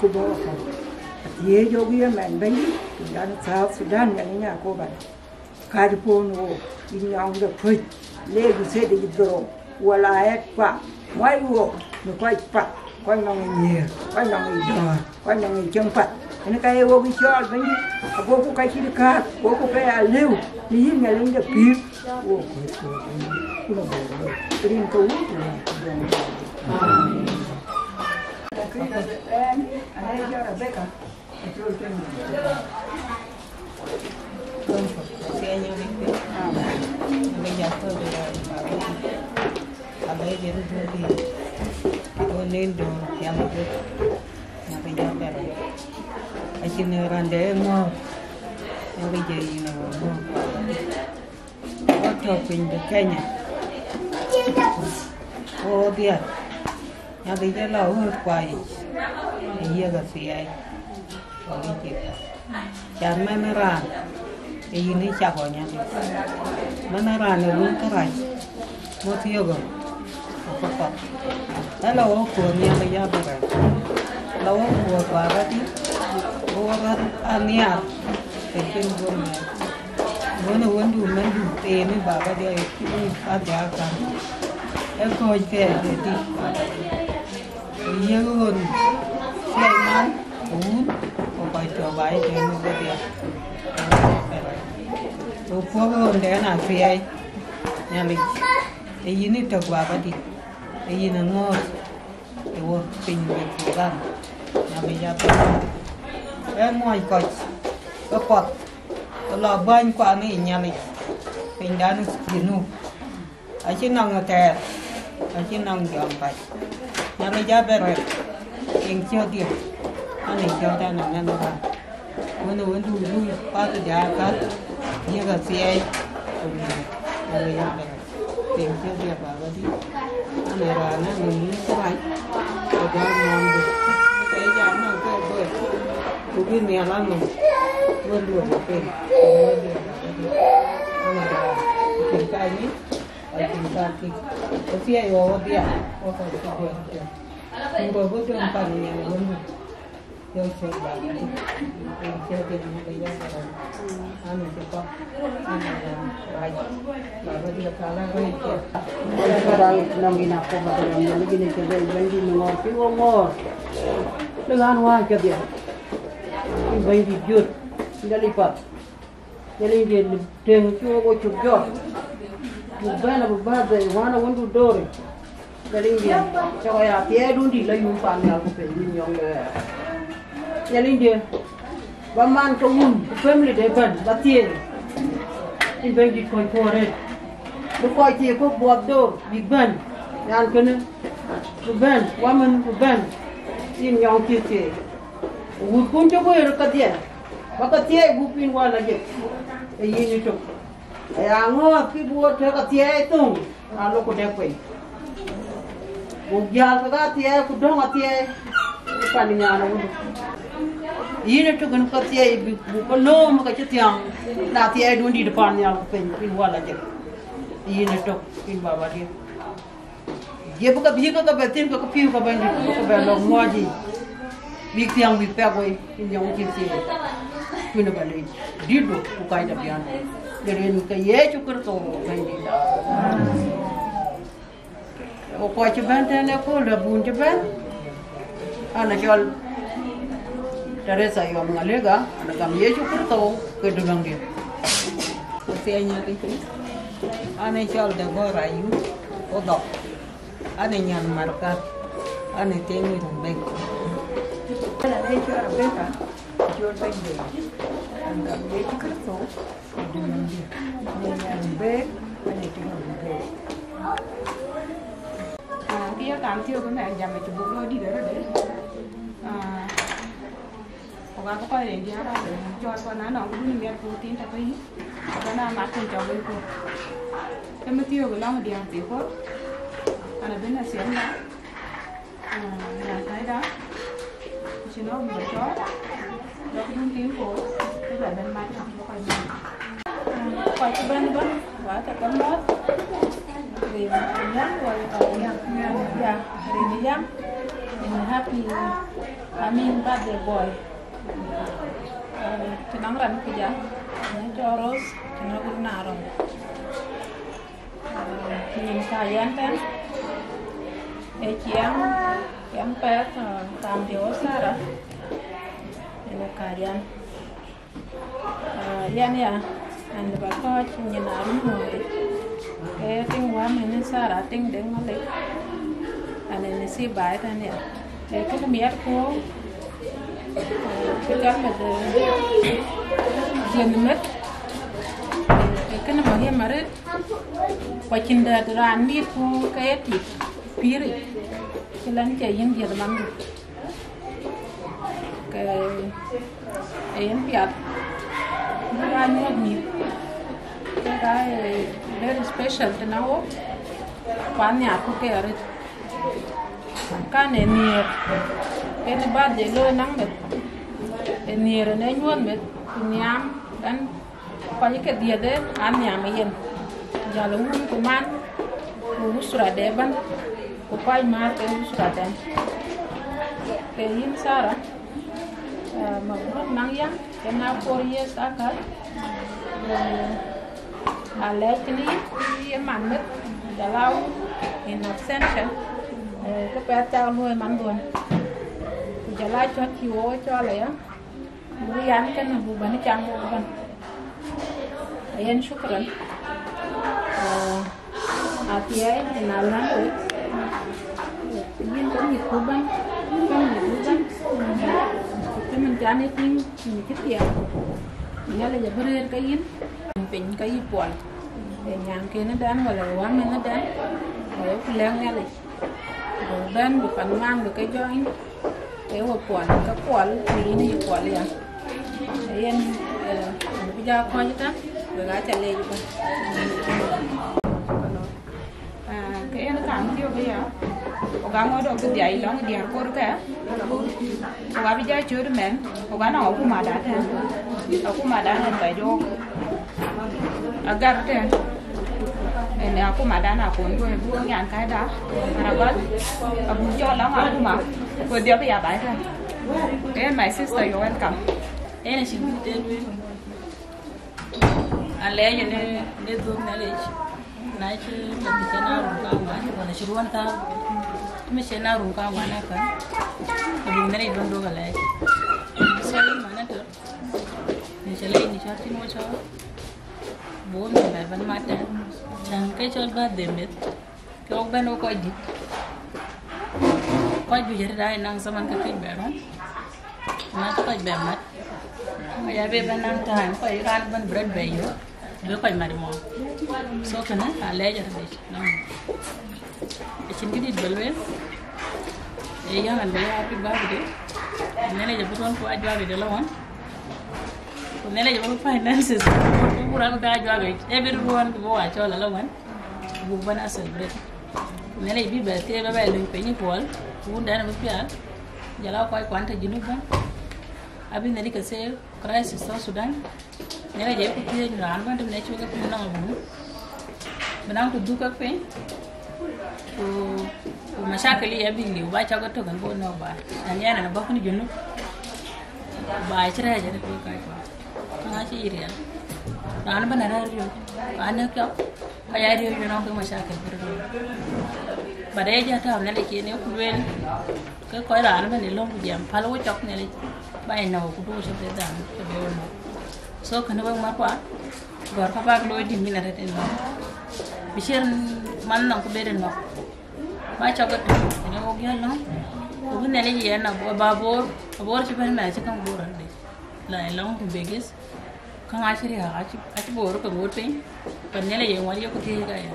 ku bä wa köl. Athiëëc ɣok yï ëmɛn Bɛ̈nydït, pinyndan South Sudan, Nhialic Yakoba. Kacï puɔ̈u në ɣok, yï nyɔŋ de pïïr, le du thiëëc de yï dhorou. Wala ɣɛt kua, muɔc ɣok në kɔc path, kɔc nɔŋ ë nyiëër, kɔc nɔŋ ë dɔ̈ɔ̈r, kɔc nɔŋ ë cieŋ path. Ënë ka ye ɣok yï cɔɔl Bɛ̈nydït, agoku ka cït kääk, agoku ke ya lëu në yïn Nhialic de pïïr, ɣok kɔc ku Bɛ̈nydït, ku në bɔ̈ looi, rin ke Wun ku Wën ku Jɔŋdït. Amen. Ɣɛn, ɣɛn ë jɔ Rebecca. Acïn raan de ŋuɔ̈ɔ̈r, yen ke jɛ yïn ë ŋuɔ̈ɔ̈r. Wo tɔ̈ piny de Kenya, wo dhiɛl, Nhialic ë la ɣööt kua yic, ë yiëk athiɛɛi, wɔ yic cï. Can mɛnh raan, ë yïn ë cak ɣɔ Nhialic. Mɛnh raan ë luny kërac, ŋö thiëëk ɣɔ, ë këpath. Ë la wo kuöth Nhialic abï rɛ̈ɛ̈r. La wo kuöth Baba dï, wo rɔt anhiaar, të cïn guöp mɛ̈ɛ̈r. Wën ë wëndu mɛ̈ndu thëënë Baba diɛ̈ ë cï wun kadhia akäl. Ë kɔ̈ɔ̈c kɛɛr ë dït Baba diɛ̈. Ku yiëk ɣön Suleiman, ku wun, ku kɔc tɔ̈ baai tënë wedhia. Ku puɔ̈k ɣöndɛn athiɛɛi, Nhialic, ë yïn ë tök Baba dï, ë yïn ë ŋɔ̈ɔ̈th. Ë wɔ piny de Thudan, Nhialic abï. Ë muɔc kɔc, ë puɔth, ë lɔ bäny kuan ë Nhialic, pinydan Junub. Acï nɔŋ ë thɛɛr, acï nɔŋ jɔŋ pac. Nhialic abï rɛ̈ɛ̈r, tiŋ ciötdiɛ̈, an ë ciöt ɛn ë mɛnh raan. Wën ë wëndu lui path de akäl, yiëk athiɛɛi, ku bï Nhialic abï rɛ̈ɛ̈r. Piŋ cï dhiɛl Baba dï, an ë raan an ë yïn kërac, ku gam nɔm dï. Ke jam nɔm ke gɔ̈i, ku bï nhial anɔm, wën duɔ̈k ë piŋ, ku wën duɔ̈k ë piŋ. An ë raan, piŋ ka nyin, ku piŋ ka tik. Ku thiɛɛi wɔ wɔ dhiɛl, wɔ ka cï duɔ̈k ë piŋ. Ku bɔ̈ bï döŋ pan nhial wëndu. Yɔ̈ɔ̈k cök baba, yɔ̈ɔ̈k cök baba, yɔ̈ɔ̈k cök baba. Amen, cök baba. Amen, baba. Baba, dia kala roi cök. Baba, nɔŋ ina ko baba, nɔŋ ina ko baba, nɔŋ ina ko baba, nɔŋ ina ko baba. Lëk an wä cök ya. Baba, di jut. Jali pat. Jali jël. Tëŋ cuk wo cuk jɔt. Buk bɛ̈n abï bäth bei wän awëndu dööri. Ke riŋ diɛ̈ cɔk aya thiɛɛidun dït la yum pan nhial ku piny yïn nyɔŋ de ɣɛɛr. Ke riŋ diɛ̈ ba man ke wun ku family de bɛ̈n ba thiëëc. Yïn Bɛ̈nydït kɔc puɔ̈u arëët. Bï kɔc thiëëc kɔ̈k buɔth döör bïk bɛ̈n. Nyan kënë bï bɛ̈n, wamën bï bɛ̈n. Yïn nyɔŋ cï thiëëc. Wutkun cï guëër kedhie, ba ke thiëëc gup yïn wal ajëk, ee yïn ëtök. Aya ŋɔ̈ɔ̈th kï bï wo tëk athiɛɛi thoŋ, aa lok ku dɛk piny. Buk jäl kek athiɛɛi ku döŋ athiɛɛi, ë pan nyan awëndu. Yïn ëtök ën ke thiɛɛi bï buk ke lööm ke cï thiäŋ, na thiɛɛidun dït pan nhial ku piny yïn wal ajëk. Yïn ëtök, yïn baba diɛ̈. Ye bï ke bï ke ke bɛ thïn ke ke pïu ke Bɛ̈nydït, ke ke bɛ lɔ ŋuɔɔc yiic. Bïk thiäŋ bïk pɛk wei, yïn yɔŋ cïn thiëëc. Kuïn ë ba leec, dïtdu ku kac tɔ biän. Në rin ke Yecu Kërtho Bɛ̈nydït. Ku kɔc cï bɛ̈n tënë ëkööl dɛ̈ bun cï bɛ̈n. An, acɔl Teresa Yɔm Ŋaliga, an, agam Yecu Kërtho ke Duluäŋdiɛ̈. Ku thiëëc nyathïn piny. An, acɔl Deborah Ayup Odhɔk. An, anyan Marka. An, athiëëc nyathïn piny. An, acɔl Rebecca, acɔl Benjamin. An, agam Yecu Kërtho. Bɛ̈ɛ̈r, bɛ̈ɛ̈r. Ah, kë ye kam thiɔ̈k ëmɛn jam acï buk lɔ dït arëët. Ah, ku ka bï kɔc rin diäär arëët cɔɔl kɔn na nɔŋ këdun miɛt ku thin tɔ̈ ke yï, ke na mat kën cɔk wël ku. Ke më thiɔ̈k ë lɔŋ diäär thii kuɔ̈r, an, abï na thiëmda. Ah, ya kaida. Cï nɔ̈k bï cɔɔl. Lɔ̈k dun tïŋ koor, ke bɛ bɛ̈n mat nɔm bï kɔc mat. Ah, kɔc cï bɛ̈n ëbɛ̈n, wa tɔ ke mɔ̈th. Rin yam wala kɔc yam? Ya, rin yam. Rin happy, I mean, birthday boy. Ah, cï nɔŋ raan ku jam, në cɔl Rose, cï nɔ̈k wun na rɔm. Nyin ka yɛn tɛ̈n, ee ciɛɛŋ, ciɛɛŋ pɛɛth, ah, kam diɛ̈ wo Sara, yen ë ka yɛn. Ah, yɛn ya, an, ba kɔc nyin a rum nuɔɔri. Ee tiŋ wä mɛn ë Sara, tiŋ de Ŋalic, an, ë nasiba tɛ̈n ya. Ee kënë miɛt ku, ee, kë cɔl meth, ee, dhiënh meth. Ee kënë muhim arëët. Ku acïn dɛ̈t raan mïth ku ke ye tik pïïric, cï lɛ̈n cie yïn dhiëth mandu. Ke ee yen piath bï raan nyuɔ̈th mïth. Kek aa, ee, very special tënë wok, ku anhiaar ku ke arëët. Kan ee nhiëër, yen ë birthday looi naŋ meth, ee nhiëër yen ee nyuɔ̈th meth, ku nhiam ɣɛn. Kɔc ke dhiëëth ë an nhiam ë yen, jäl ë wun ku man, ku usra de ëbɛ̈n, ku kɔc määr ke usra tɛ̈n. Ke yïn Sara, eh, mabruk naŋ yam, ke na four years aköl, eh, alɛɛc tënë yïn, yï ye man meth, jɔl a wun in absentia, eh, ke pɛth cak luɔ̈i man dhuɔ̈n. Ku jɔl a cɔ̈t cï wo cɔl aya, buk yan kënë buk bɛ̈n cam wok ëbɛ̈n. Ayen shukran. Ah, athiɛɛi yen a län wek. Yïn ke mïthku ëbɛ̈n, yïn ke mïthku ëbɛ̈n. Cïmën can ë tïŋ, yïn cï thiɛɛk. Nhialic abï rëër ke yïn. Piny ke yï puɔl. Ee nyankënëdɛn wala ee wämënëdɛn, ee ku lɛ̈k Nhialic. Buk bɛ̈n, buk pan man, buk ke jɔny, ke we puɔl, ke puɔl, ku yïn yï puɔl ya. Yen, eh, buk ja kɔc tɛ̈n, wek aa ca leec ëbɛ̈n. Ah, ke yen kam thiɔ̈k aya, ku ka ŋot ɣok bï dhiai lɔŋ diäär koor kë, ku ka bï ja cööt mɛn, ku ka nɔŋ akuma da tɛ̈n, akuma da nɛn ka jɔɔk. Agar tɛ̈n, ënë akumadan akon ku ë buk nyan kaida, an agɔl, abuk cɔl lɔŋ akuma, ku dhiɔp ya baai tɛ̈n. Hey, my sister, you're welcome. Ënë cïn kë tëë lueel. Alɛɛc ënë, ënë dhuk Nhialic. Na cï meth cï na rum ka wan, wala cï ruɔ̈n ka, meth cï na rum ka wan aka, abï Nhialic bɛ̈n dhuk alɛɛc. So, man atɔ̈, në cä lɛc në cɔ̈t cïn wä cɔ̈ɔ̈r, buk meth bɛ bɛ̈n mat tɛ̈n. Cän ke cɔl birthday meth, ke wok bɛ̈n wok kɔc dït. Kɔc juëc arëët aa naŋ zaman ke këc bɛ rɔ̈m. Na cï kɔc bɛ mat, kɔc abï bɛ̈n naŋ time, kɔc raan bɛ̈n bï rɔt bɛ yök, bï kɔc mat mɔ̈u. So kënë alɛɛc arëët. Acïn këdït bä lueel. Ee yäŋ an bä ya happy birthday. Nhialic abï ruɔ̈n ku ajuak de lɔ wan. Ku Nhialic abï finances, ku raan bï ajuak, everyone ku bï wa cɔl alɔ wan. Buk bɛ̈n a celebrate. Ku Nhialic bï bɛ thiëëc bä bɛ löny piny puɔl, ku wun dɛn abï pial. Jɔl a kɔc kuan tɔ̈ Junub bɛ̈n. Abï Nhialic ke save crisis South Sudan. Nhialic aye ku thiëëc raan bɛ̈n tëmën acuk ke piny nɔm abun. Bï naŋ ku dhuk ke piny. Ku, ku mashakil ya bï liu, ba cɔk ëtök ɛn bɔ̈ nɔ̈k ba. Ɛn yɛn ɛn abɔ̈ kënë Junub. Ba cï rɛɛc arëët wek kac kuan. Ŋa cï yï riɛl. Raan bɛ̈n arɛ̈ɛ̈r riɔ̈c. Ka nɛ̈k cɔk. Ka ya riɔ̈c bï nɔŋ ke mashakil bï röt. But ee jɔ tääu Nhialic yen ee ku lueel. Ke kɔc raan ëbɛ̈n ë lɔ̈ŋ ku jiɛɛm päl wo cɔk Nhialic, ba yï nɔ̈k ku duökï cï bï dham cï bï wo nɔ̈k. So kënë wek matkua, gɔ̈ɔ̈r kä bäk looi dït min arëët ënɔ̈k. Bï ciɛ̈n man nɔm ku bɛ̈ɛ̈r ënɔ̈k. Ba cɔk ëtök, kënë wok yɔ̈l lɔ̈ŋ. Ku bï Nhialic yɛn abor, ba bor, abor cï bɛ̈n mɛɛr cï käŋ bor arëët. La ë lɔ̈ŋ ku bek ɣith. Käŋ acï riääk, acï, acï bor ke ŋoot piny, pan Nhialic ye ŋuɔt yok thiëëc ka ya.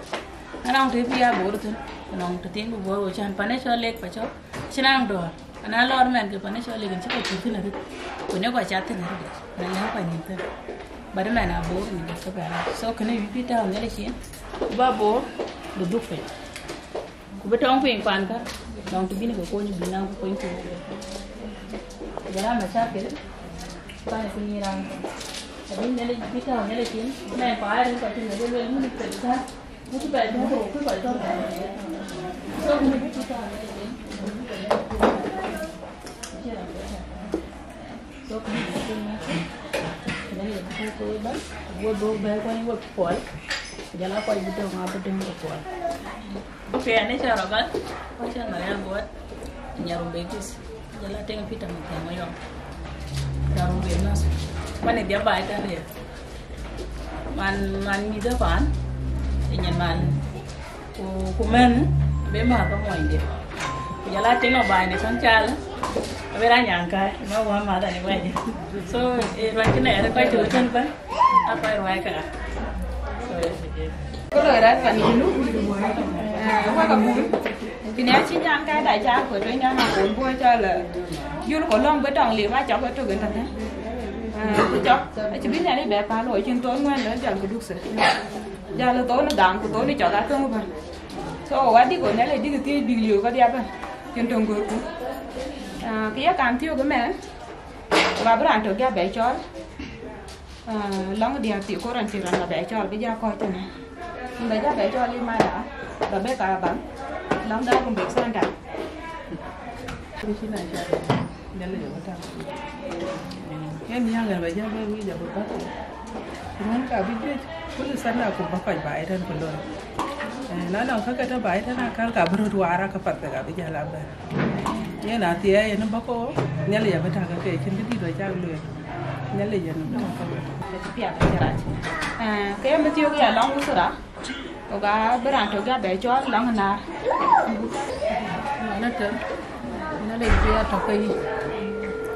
Anaŋ të bï ya bor thïn, anaŋ të thiin bï bor wo cän, pan ë cɔl lek pa cɔk, cïn anaŋ dɔ̈ɔ̈r. Ana lɔɔr mɛn ke pan ë cɔl lek, cï kɔc pur thïn arëët, ku në kɔc cath thïn arëët, na lɛ̈ŋ kɔc nïm thïn. But mɛn abor nïm ke bɛ rac. So kënë bï tääu Nhialic yen, ku ba bor, bï dhuk piny. Ku bï tɔŋ piny kuan kä, nɔŋ të bïn ke kony bï naŋ ku kony ku. Ku jɔl a mashakil, kuan ku nyïïn raan. Abï Nhialic bï tääu Nhialic yen, mɛn pa rin kɔc cï Nhialic lueel mïn pek kä, ku cï bɛ dɔ̈ɔ̈r ku kɔc tɔ̈. So, bï tääu Nhialic yen. So, kënë bï tïŋ na cï, kënë ye bï kɔc kɔc ëbɛ̈n, wo dhuk bɛ̈ɛ̈i kuany wek puɔl, ku jɔl a kɔc bï döŋ abï döŋ ke puɔl. Okay, ane cä rɔt gat, ku cä Maria Guɔt, Nyarumbe East, jɔl a tïŋ Peter Mathiang Mayɔm, Nyarumbe North, man ë dhiap baai tɛ̈n ye. Man, man mïth ë paan, ë nyin man. Ku, ku mɛn, be ma ka mɔnyde. Ku jɔl a tïŋ ɔ baai në käŋ cal, abï raan nyaŋ kai, ma wä ma dhani wɛ̈c. So, ë ruac kënë ë kɔc tɔ̈ tën bɛ̈n, a kɔc ruac ka. So, kë loi raan pan Junub, eh, wek abun. Tïn acï nyan kai da ca kuet, wek nyan akon bɔ̈ cɔl, eh, yul ku lɔ̈ŋ bï tɔŋ liu, ma cɔk ëtök ëtënë. Eh, ku cɔk, acï bï Nhialic bɛ päl, wo cïn thon ŋuɛ̈n lɔ jɔl ku duk thïn. Jal thon ë dham ku thon ë cɔk athöŋ ëbɛ̈n. So, wä dïk wo Nhialic dïk thiëëc bïk liu kedhie ëbɛ̈n, cïn töŋ görku. Ah, kë ye kam thiök ëmɛn, ku abï raan tök ja bɛ cɔɔl. Ah, lɔ̈ŋ diäk thii ku raan cï raan la bɛ cɔɔl bï ja kɔc tënë. Bɛ ja bɛ cɔɔl ë mada, bɛ bek aa bäŋ, lɔ̈ŋ da ku bek center. Ku cïn a ca Nhialic abï tak. Yen yäŋ ë bä jam bï wic abï bäk. Ruɔ̈n ka bï juëc, kul sana ku bä kɔc baai tën ku lon. Eh, na nɔŋ käkë tɔ̈ baai tën akäl ka bï röt waar, aka path ka bï jäl abɛ̈n. Yen athiɛɛi yen bä ko, Nhialic abï tak ke cïn kë dït bä cak lueel. Nhialic yen abï tak ke. Piath acï rac. Eh, ke yen bï thiök ya lɔ̈ŋ usura. Ku ka bï raan tök ja bɛ cɔɔl lɔ̈ŋ naar. Ɣɛn atɔ̈, Nhialic bï ya tɔ̈ ke yï.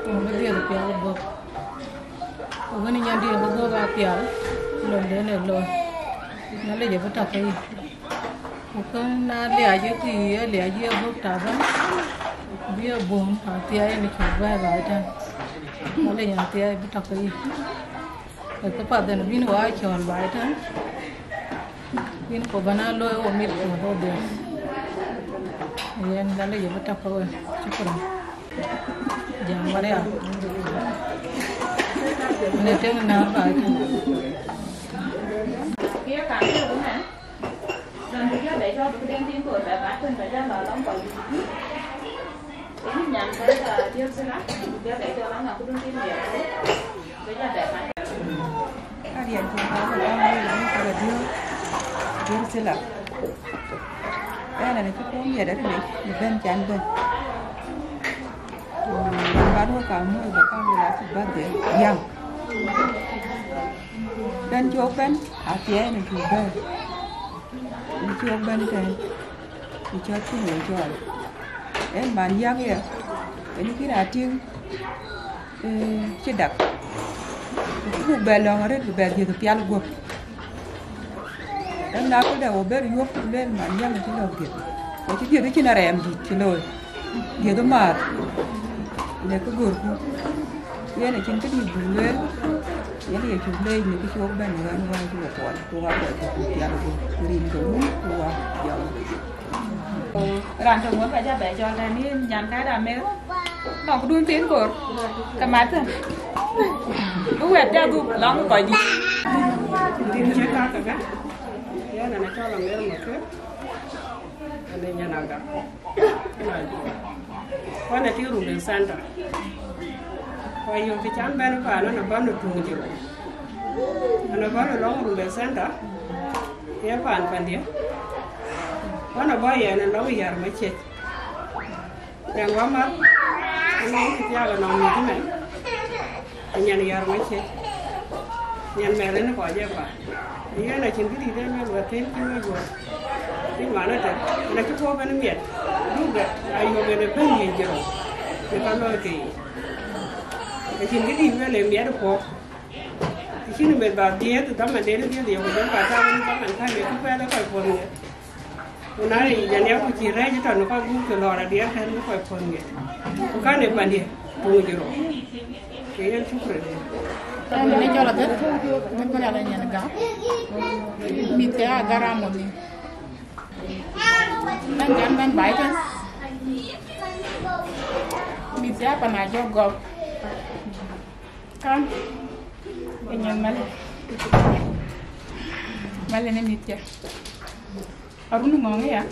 Ku bï dhiëth pial bɔ̈. Ku wën nyandiɛ̈ bï guɔ̈p aa pial, lon den ë looi. Nhialic abï tɔ̈ ke yï. Ku kën na liac ë thii, ë liac ë guɔ̈p tɔ̈ bɛ̈n, bï ë bum athiɛɛi yen cuk bɛ̈ɛ̈i baai tën. Nhialic athiɛɛi bï tɔ̈ ke yï. Ë këpath ënë bïn wä cɔɔl baai tën, bïn ku bɛ̈n aa looi wo mit ku wo dhiëth. Yen Nhialic abï tɔ̈ ke we. Shukran. Jam Maria. Në tëŋ nääk baai tën. Kë ye kam thiök ëmɛn, lon bï jɔ bɛ jɔ bï këden tïŋ koor bɛ gat kën bɛ jɔ lɔ lɔŋ kɔc. Ka riɛl cïn ka wek aa wël ë kɔc adiöör, adiöör Sila. Ɣɛn, ɣɛn acï puɔ̈u miɛt arëëtic në bɛ̈n can bɛ̈n. Ku raan bän wek kaŋ muɔ̈c bä kaŋ lueel acï birthday yäŋ. Bɛ̈n cï wok bɛ̈n, athiɛɛi në cuk bɛ̈n. Në cï wok bɛ̈n ëtɛ̈ɛ̈n, në cɔ̈t cïn wek cɔɔl. Ɣɛn man yäŋ ë, ɣɛn cïn a tïŋ, ee, cï dak. Ku cï buk bɛ lɔ̈ŋ arëët, bï bɛ dhiëth pial guöp. Ɣɛn na këdë wo bɛ̈n yuöp, ku lueel man yäŋ acï lɔ̈k dhiëth. Ku cï dhiëth cïn arɛɛm dït cï looi. Dhiëth ë määt, në kë görku. Yen acïn këdït buk lueel, yen ye cuk leec në kë cï wok bɛ̈n në ɣän wääc wok kuɔl, ku wok akuɔc ku pial guöp, ku rin ke wun, ku wok jɔl. Raan tök ŋuɔ̈t ka jɔ bɛ cɔl tɛ̈n, yïn nyan kɛ̈ɛ̈t Amer, nɔŋ këdun thiin koor, ke mat thïn. Bï wɛ̈t jɔ dhuk lɔŋ kɔc dït. Rin cï kakë, yen ɣɛn acɔl Amer Maker, ɣɛn ë nyan Agak. Ɣɛn atïŋ Rumbek Center. Ku ayök të can bɛ̈n paan, ɣɛn abɔ̈ në tuŋ Jiro. Ɣɛn abɔ̈ në lɔŋ Rumbek Center, ye paan pandiɛ̈. Ku ɣɛn abɔ̈ yen ë lɔŋ Yär Maciëc. Rɛŋ wämär, ɣɛn ɣɔn cï thiaak ënɔŋ mïth ëmɛn. Nyan Yär Maciëc, nyan mɛ̈r ënë kɔc ë paan. Yen acïn këdït ë lueel wɛ̈t thïn cï wek yuɔ̈ɔ̈r. Cï man ëtök, yen acï puɔ̈u bɛ̈n miɛt. Duk ayök yen ë bɛ̈n yiëc Jiro, në ka loi ke yic. Acïn këdït lueel ë miɛt puɔ̈u. Acïn meth ba dhiëëth, dhaman den ë dhiëëth yok, ku jɔl ba tääu ënë dhaman kän, ë kë pɛ̈l ë kɔc puɔ̈th ŋiɛth. Ku na yic aniak ku cï rɛ̈ɛ̈c ëtɔ̈ në kɔc gup, ke lɔɔr adiɛɛr tɛ̈n bï kɔc puɔ̈th ŋiɛc. Ku kän ë pandiɛ̈ tuŋ Jiro. Ke yen shukran. Ɣɛn ë cɔl Adheth, Adheth Marial ë nyan Gak. Mïth ke Agak Amoni. Bɛ̈n can bɛ̈n baai tɛ̈n. Mïth ke Apan Ajɔk Gɔp. Kan ë nyan Malë. Malë në mïth ke. Arun ŋɔ̈ŋ aya,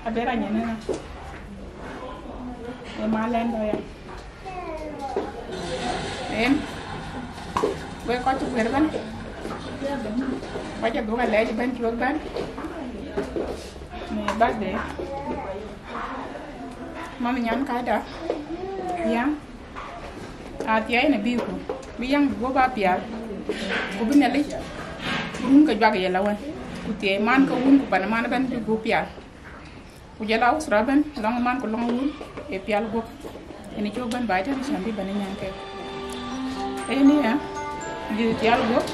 aber anyin ëna, ë mal ɛn dɔ̈ ya. Yen, wek kɔc cï guër ëbɛ̈n, kɔc adhuk alɛɛc ëbɛ̈n cï wek bɛ̈n në birthday. Manh nyan kacda, yäŋ. Athiɛɛi në bïïku, bï yäŋ bï guöp aa pial, ku bï Nhialic run ke juak ye la wën, ku thiɛɛi man ke wun ku pan man ëbɛ̈n bï guöp pial. Ku jɔl a usra ëbɛ̈n, lɔŋ man ku lɔŋ wun, ë pial guöp. Yen cuk bɛ̈n baai tënë, can bï bɛ̈n ë nyan kek. Yen ë ya, bï pial guöp,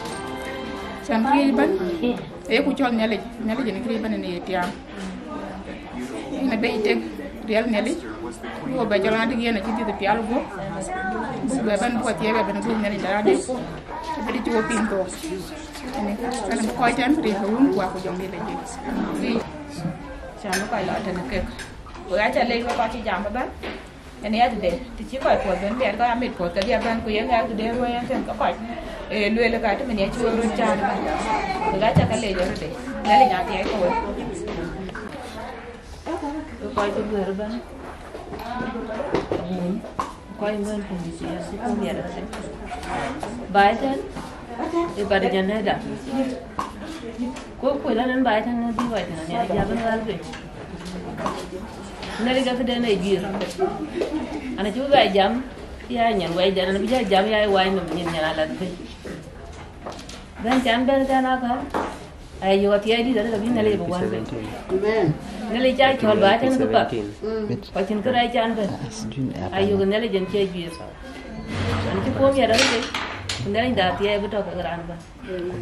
can bï ëbɛ̈n, ee ku cɔl Nhialic, Nhialic yen kë ëbɛ̈n yen ye tiaam. Yen abï tek riɛl Nhialic, buk bɛ jɔl adï yen acï dhiëth pial guöp, buk bɛ bɛ̈n buk athiɛɛi bɛ bɛ̈n buk Nhialic däk adï, abï dï cuk piŋ thok. Yen ë, yen bï kɔc tɛ̈n rin ke wun ku aku jɔŋdït lɔ jik. Can bï kɔc lɔ tënë kek. Wek aca leec wek kɔc cï jam ëbɛ̈n. Yen ya tëde, të cï kɔc puɔ̈th bɛ̈n miɛt, kɔc amit puɔ̈th kedhie bɛ̈n, ku ye ŋɛk tëde ruɔ̈i yen tën ke kɔc, ee, lueel ka të min ya cï wek röt caan ëbɛ̈n. Wek aca ke leec arëëde, Nhialic athiɛɛi ke wek. Wek kɔc cï guër ëbɛ̈n, amun, kɔc ëbɛ̈n ku mïth ya cï puɔ̈u miɛt arëëde. Baai tɛ̈n, ë bat janëda. Ku kuc lɔ rin baai tɛ̈n në bï kɔc tɛ̈n, Nhialic ya bɛ̈n ɣäl ke. Nhialic ka këden ë juiir. An acï bï bɛ jam, ya nyan wɛcdɛn, an bï jɔ jam, ya wai nɔm nyin nyan alat bɛ̈ny. Bɛ̈n can bɛ̈n tɛ̈n aka, aya yök athiɛɛi dït arëët abï Nhialic bï wan bɛ̈n. Amen. Nhialic ca cɔl ba tɛ̈n këpath. Ku acïn kërɛɛc can bɛ̈n. Ayök Nhialic yen cie juiir. An cï puɔ̈u miɛt arëët, ku Nhialic da athiɛɛi bï tɔ̈ kek raan bɛ̈n.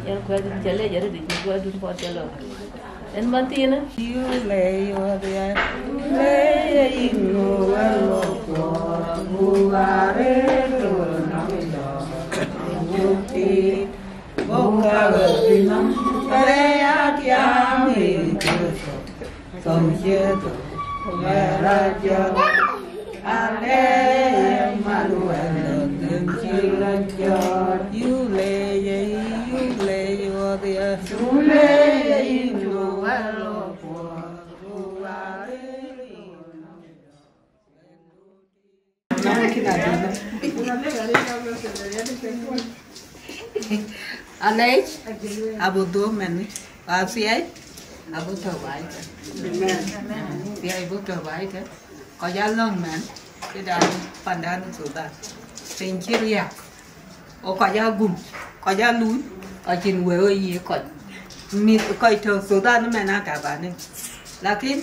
Yen kuɛ̈th cä lec arëëdic në kuɛ̈thdun puɔth cä lɔ. Yen man thiinë. You lay your dear, you lay in well for who are it, who are it, who are it, who are it, who are it, Alɛc abï dhuɔ̈k mɛn, Athiɛɛi abï tɔ̈ baai tɛ̈n. Athiɛɛi bï tɔ̈ baai tɛ̈n. Kɔc alɔ̈ŋ mɛn, këdan pandan Thudän, piny cï riääk. Ɣo kɔc agum, kɔc aluui, kɔc cïn wëu ë yiëk kɔc. Mïth kɔc tɔ̈ Thudän ëmɛn aa tabanin. Lakin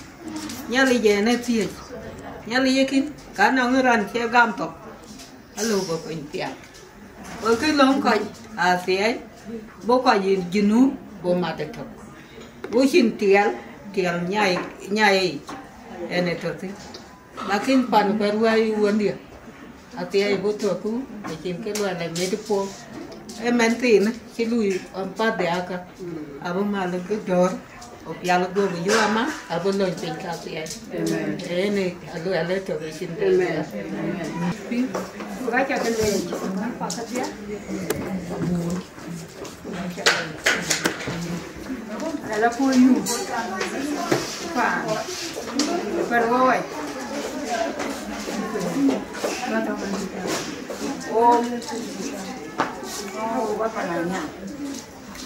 Nhialic yen ë thiëëc. Nhialic ë kïn, ka nɔŋ raan cie gam thok, alëu bï piny thiaak. Ɣo kë löŋ kɔc Athiɛɛi, bï kɔc ë Junub bï mat ëtök. Bï cïn tiɛɛl, tiɛɛl nyai, nyai yic, yen ë tɔ̈ thïn. Lakin pan kuɛ̈t wɛ̈i wëndiɛ̈, Athiɛɛi bï tɔ̈ ku, acïn kë luɛl ë mit puɔ̈u. Ëmɛn thiinë cï lui apath aka, abï mal bï dɔ̈ɔ̈r, ku pial guöp ë yök ama, abï löny piny ka Athiɛɛi. Amen. Ënë aluɛl ë tök ë cïn kë luɛl. Amen. Ku ka ca ke leec, ku ka kuath kedhie. Ala ku yum. Paan. Paan wawai. O. O, wa paan nya.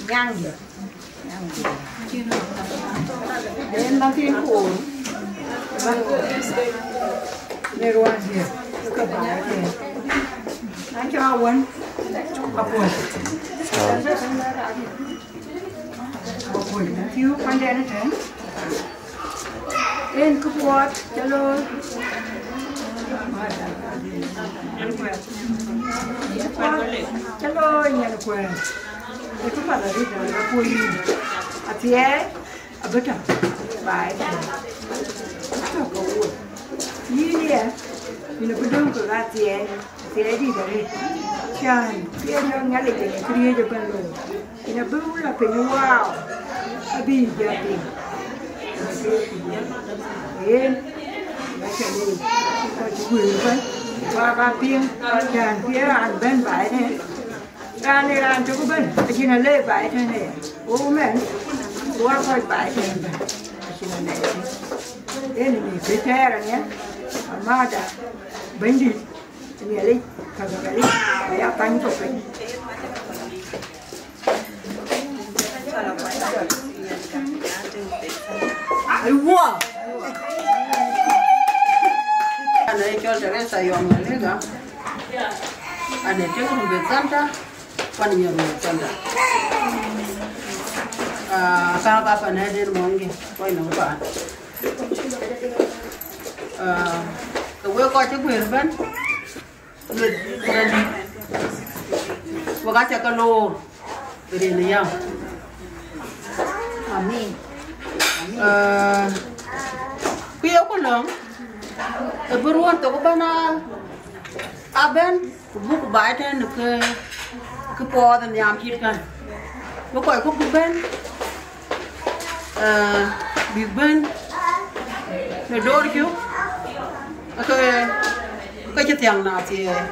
Nyang dia. Nyang dia. Yen ma kin ku. Ba. Ne ruan dia. Ka ba dia. An cha wan. Ka pon. Ka pon. Thiu pandɛn tɛ̈n. Yen këpuɔth ca looi. Këpuɔth ca looi nyan kuɛɛr. Ë këpath arëët dɔ̈ɔ̈r apuɔ̈u yïn. Athiɛɛi abï tɔ̈ baai tɛ̈n. Atɔ̈ ke wuɔ̈t. Yïn ë, yïn abï döŋ kek Athiɛɛi. Athiɛɛi dït arëët. Cän, yen nɔŋ Nhialic ë këriëëc ëbɛ̈n looi. Yen abï wun la piny, wow, abï jɔ piŋ. Yen, ba cä looi, kɔc cï guëër ëbɛ̈n, ba ba piŋ, cän, cï raan bɛ̈n baai tënë. Raan ë raan tök ëbɛ̈n, acïn alëë baai tënë. Wo mɛn, ku wa kɔc baai tënë ëbɛ̈n, acïn alëë. Yen ë mïth bï tɛɛr aniɛ, amada, Bɛ̈nydït, Nhialic, ka bï Nhialic, aya pany kɔ̈k piny. Aiwa. An ee cɔl Teresa Yɔm Maliga. An ee tëk Rumbek Center, ku an ee Rumbek Center. Ah, ka ka pan ee den mɔnyde, kɔc nɔm pan. Ah, ke wek kɔc cï guëër ëbɛ̈n, wek rɛ̈ndït, wek acä ke loor rin ë yam. Amin. Eh, ku ye ku lɔ̈ŋ, ë bï ruɔ̈n thok ëbɛ̈n a, abɛ̈n, ku buk baai tɛ̈n ke, ke puɔth ë nhiam cït kän. Bï kɔc ku buk bɛ̈n, eh, bïk bɛ̈n në door cök, ke, ke cï thiäŋ na thiëëc.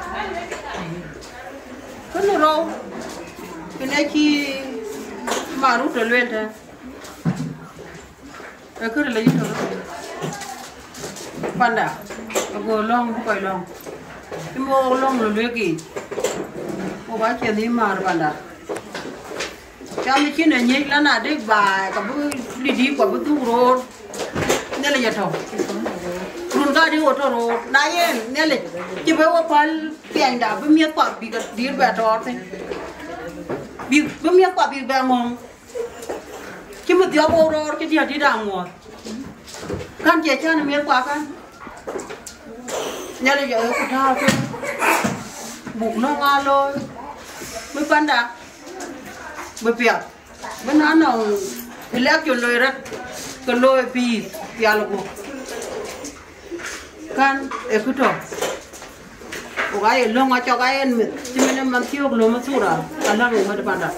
Kënë rou, kënë cï Marut ë lueel tɛ̈n. Ee kërë lec tɔ̈ rou. Panda, ago lɔ̈ŋ bï kɔc lɔ̈ŋ. Cï mɔk lɔ̈ŋ lɔ luek yiic. Wok acïn nhïïm määr panda. Cam cïn ë nyiëc la na dek baai, ka bï lidï ku abï dhuk roor. Nhialic atɔ̈. Run kadï wo tɔ̈ roor. Na yen, Nhialic, cï bï wo päl piɛnyda, bï miɛ̈thkua bïk dït bɛ tɔɔr thïn. Bïk, bï miɛ̈thkua bïk bɛ ŋɔ̈ŋ. Cï mïthiɔ̈k wo roor, cï diäär dït aŋuɔ̈th. Kän cie cän miɛ̈thkua kän. Nhialic aye ku tääu thïn. Buk lɔ̈ŋ aa looi. Bï panda bï piath. Bï na nɔŋ election loi rɔt, ke looi peace pial gup. Kän ë kë tɔ̈. Wok aye lɔ̈ŋ acɔk ayen mïth, cï mɛn ë man thiɔ̈k löm ë thura, aläŋ ë wɛ̈t panda.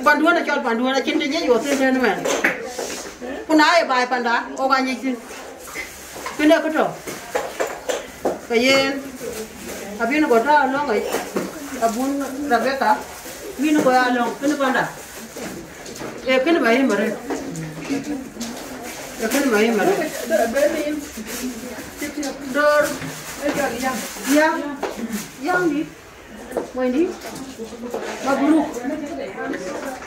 Panduön acɔl panduön acïn të nyic wo thïn tën mɛn. Ku na ye baai panda, wok anyic thïn. Kënë kë tɔ̈. Ke yen, abïn go tɔ̈ alɔŋ yic, abun Rebecca, bïn go alɔŋ, kënë panda. Ee kënë ba yïm arëët. Ee kënë ba yïm arëët. Door. Ya, ya, ni. Wendy. Mabruk.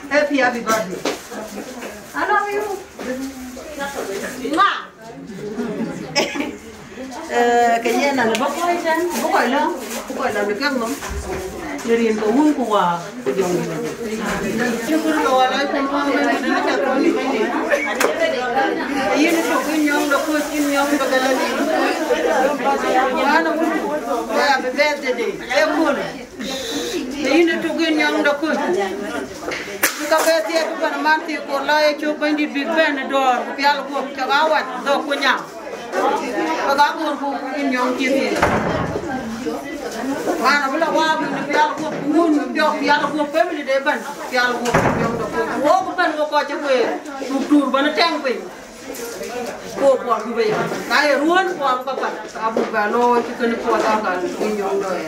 Happy, happy birthday. I love you. Ma. Eh, ke yen an, ba kɔc tɛ̈n, ba kɔc lɔ, ba kɔc lɔ në kek nɔm. Në rin ke Wun ku Wä ku Jɔŋ Dït. Shukuru lɔ wala kun kun kun kun kun kun. Yïn tök, yïn nyɔŋ de Kuc, yïn nyɔŋ de Galili. Wan wun ku, happy birthday. E kun. Yïn tök, yïn nyɔŋ de Kuc. Bï ka bɛ thiëëk bï bɛ̈n man thii kur lɔ ye cök Bɛ̈nydït bïk bɛ̈n ë dɔ̈ɔ̈r ku pial guɔ̈p cak awac dhɔ̈k ku nyaŋ. Ke ka gɔ̈ɔ̈r ku yïn nyɔŋ cï thiëëk. Wan abï lɔ waak wun pial guɔ̈p ku wun piɔ̈k pial guɔ̈p family de bɛ̈n pial guɔ̈p yïn nyɔŋ de Kuc. Wok bɛ̈n wok kɔc cï kueer ruk tuur bɛ̈n tɛŋ piny. Ku kuɔn bï bei. Na ye ruɔ̈n kuɔn ka pan, ka buk bɛ looi cï kënë puɔth aa gal yïn nyɔŋ dɔ̈ɔ̈r.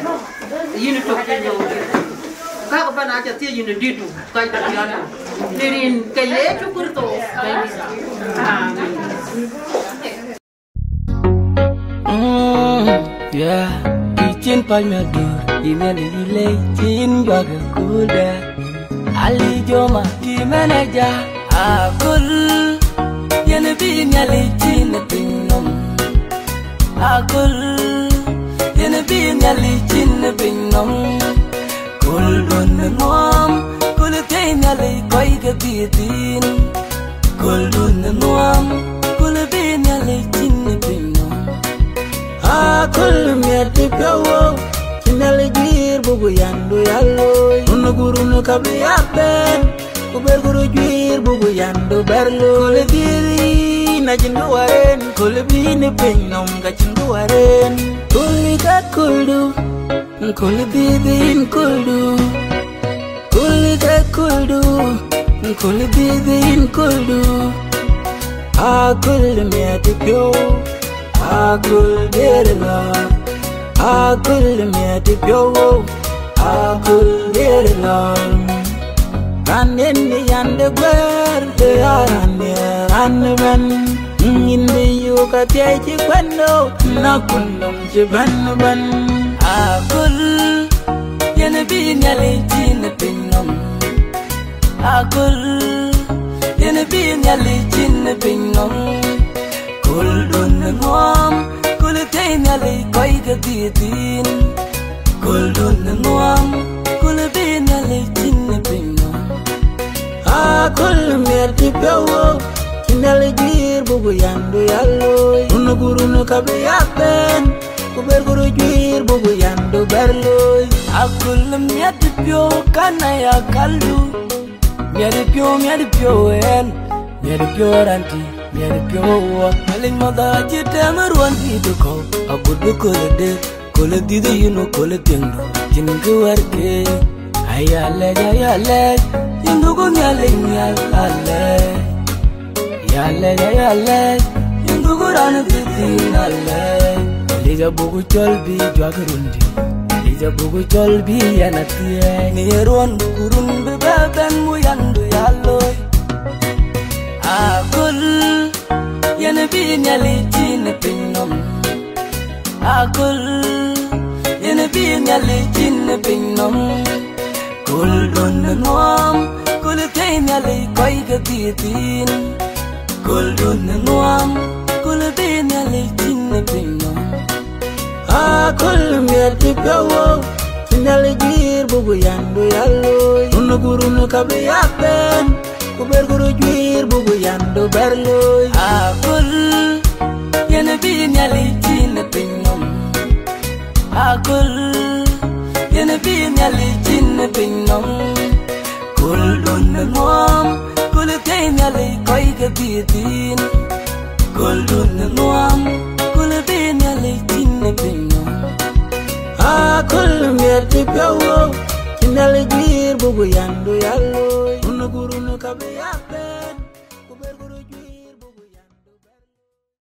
Yïn tök yïn nyɔŋ dït. Ka ke pan acä thiëc yïn dït du, ka ke piɔ̈ɔ̈n. Në rin ke Yecu Kërtho. Amen. Mm, yeah. Yï cïn päc miɔ̈t döör, yï Nhialic yï lec, cïn juak ë kööldɛ. Ali joma ti manager, aköl, yen bï Nhialic cïn ë piny nɔm. Aköl, yen bï Nhialic cïn ë piny nɔm. Köldun ë nuɔm, köl thiëi Nhialic kɔc ke dhiëëth thïn. Köldun ë nuɔm, köl bï Nhialic cïn ë piny nɔm. Aköl miɛt piɔ̈u, cï Nhialic guiir buk yandu ya looi. Run ku run ka bï ya bɛ̈n, ku ber ku röt guiir buk yandu bɛ̈r looi. Köl dhiëëth yïn acïn kë wär en, köl bï yïn ë piny nɔm ka cïn kë wär en. Köl ka köldun, köl dhiëëth yïn köldun. Köl ka köldun, köl dhiëëth yïn köldun. Aköl miɛt piɔ̈u, aköl diëër lɔ. Aköl miɛt piɔ̈u, aköl diëër lɔ. Raan en ë yande guɛ̈ɛ̈r, të ya raan diɛɛr raan ëbɛ̈n. Yïn bï yök athiɛɛi cï kuɛ̈n nɔ̈k, na kun nɔm cï bɛ̈n ëbɛ̈n. Aköl, yen bï Nhialic cïn ë piny nɔm. Aköl, yen bï Nhialic cïn ë piny nɔm. Köldun ë nuɔm, köl thiëi Nhialic kɔc ke dhiëëth thïn. Köldun ë nuɔm, köl bï Nhialic cïn ë piny nɔm. Aköl miɛt piɔ̈u, cï Nhialic guiir buk yandu ya looi. Run ku run ka bï ya bɛ̈n, ku ber ku röt guiir buk yandu bɛ̈r looi. Aköl miɛt piɔ̈u, kan aya kaldu. Miɛt piɔ̈u, miɛt piɔ̈u en, miɛt piɔ̈u raan tï, miɛt piɔ̈u wuɔk. Nhialic mɔ̈th acï tɛm ë ruɔ̈n dït ë kɔ̈u, agut bï köl ë dëër. Köl ë dhiëëth yïn, köl ë tiëŋdu, cïn kë wär ke. Aya lɛc, aya lɛc, yïn duku Nhialic nhial alɛc. Ya lɛc, aya lɛc, yïn duku raan ë dhiëëth yïn alɛc. Nhialic abuk cɔl bï juak run dït. Nhialic abuk cɔl bï yɛn athiɛɛi. Në ye ruɔ̈n ku run bï bɛ bɛ̈n mu yandu ya looi. Aköl, yen bï Nhialic cïn ë piny nɔm. Aköl, yen bï Nhialic cïn ë piny nɔm. Köldun ë nuɔm, köl thiëi Nhialic kɔc ke dhiëëth thïn. Köldun ë nuɔm, köl bï Nhialic cïn ë piny nɔm. Aköl miɛt piɔ̈u, cï Nhialic guiir buk yandu ya looi. Run ku run ka bï ya bɛ̈n, ku ber ku röt guiir buk yandu bɛ̈r looi. Aköl, yen bï Nhialic cïn ë piny nɔm. Aköl, yen bï Nhialic cïn ë piny nɔm. Köldun ë nuɔm, köl thiëi Nhialic kɔc ke dhiëëth thïn. Köldun ë nuɔm, köl bï Nhialic cïn ë piny nɔm. Aköl miɛt piɔ̈u, cï Nhialic guiir buk yandu ya looi. Run ku run ka bï ya bɛ̈n.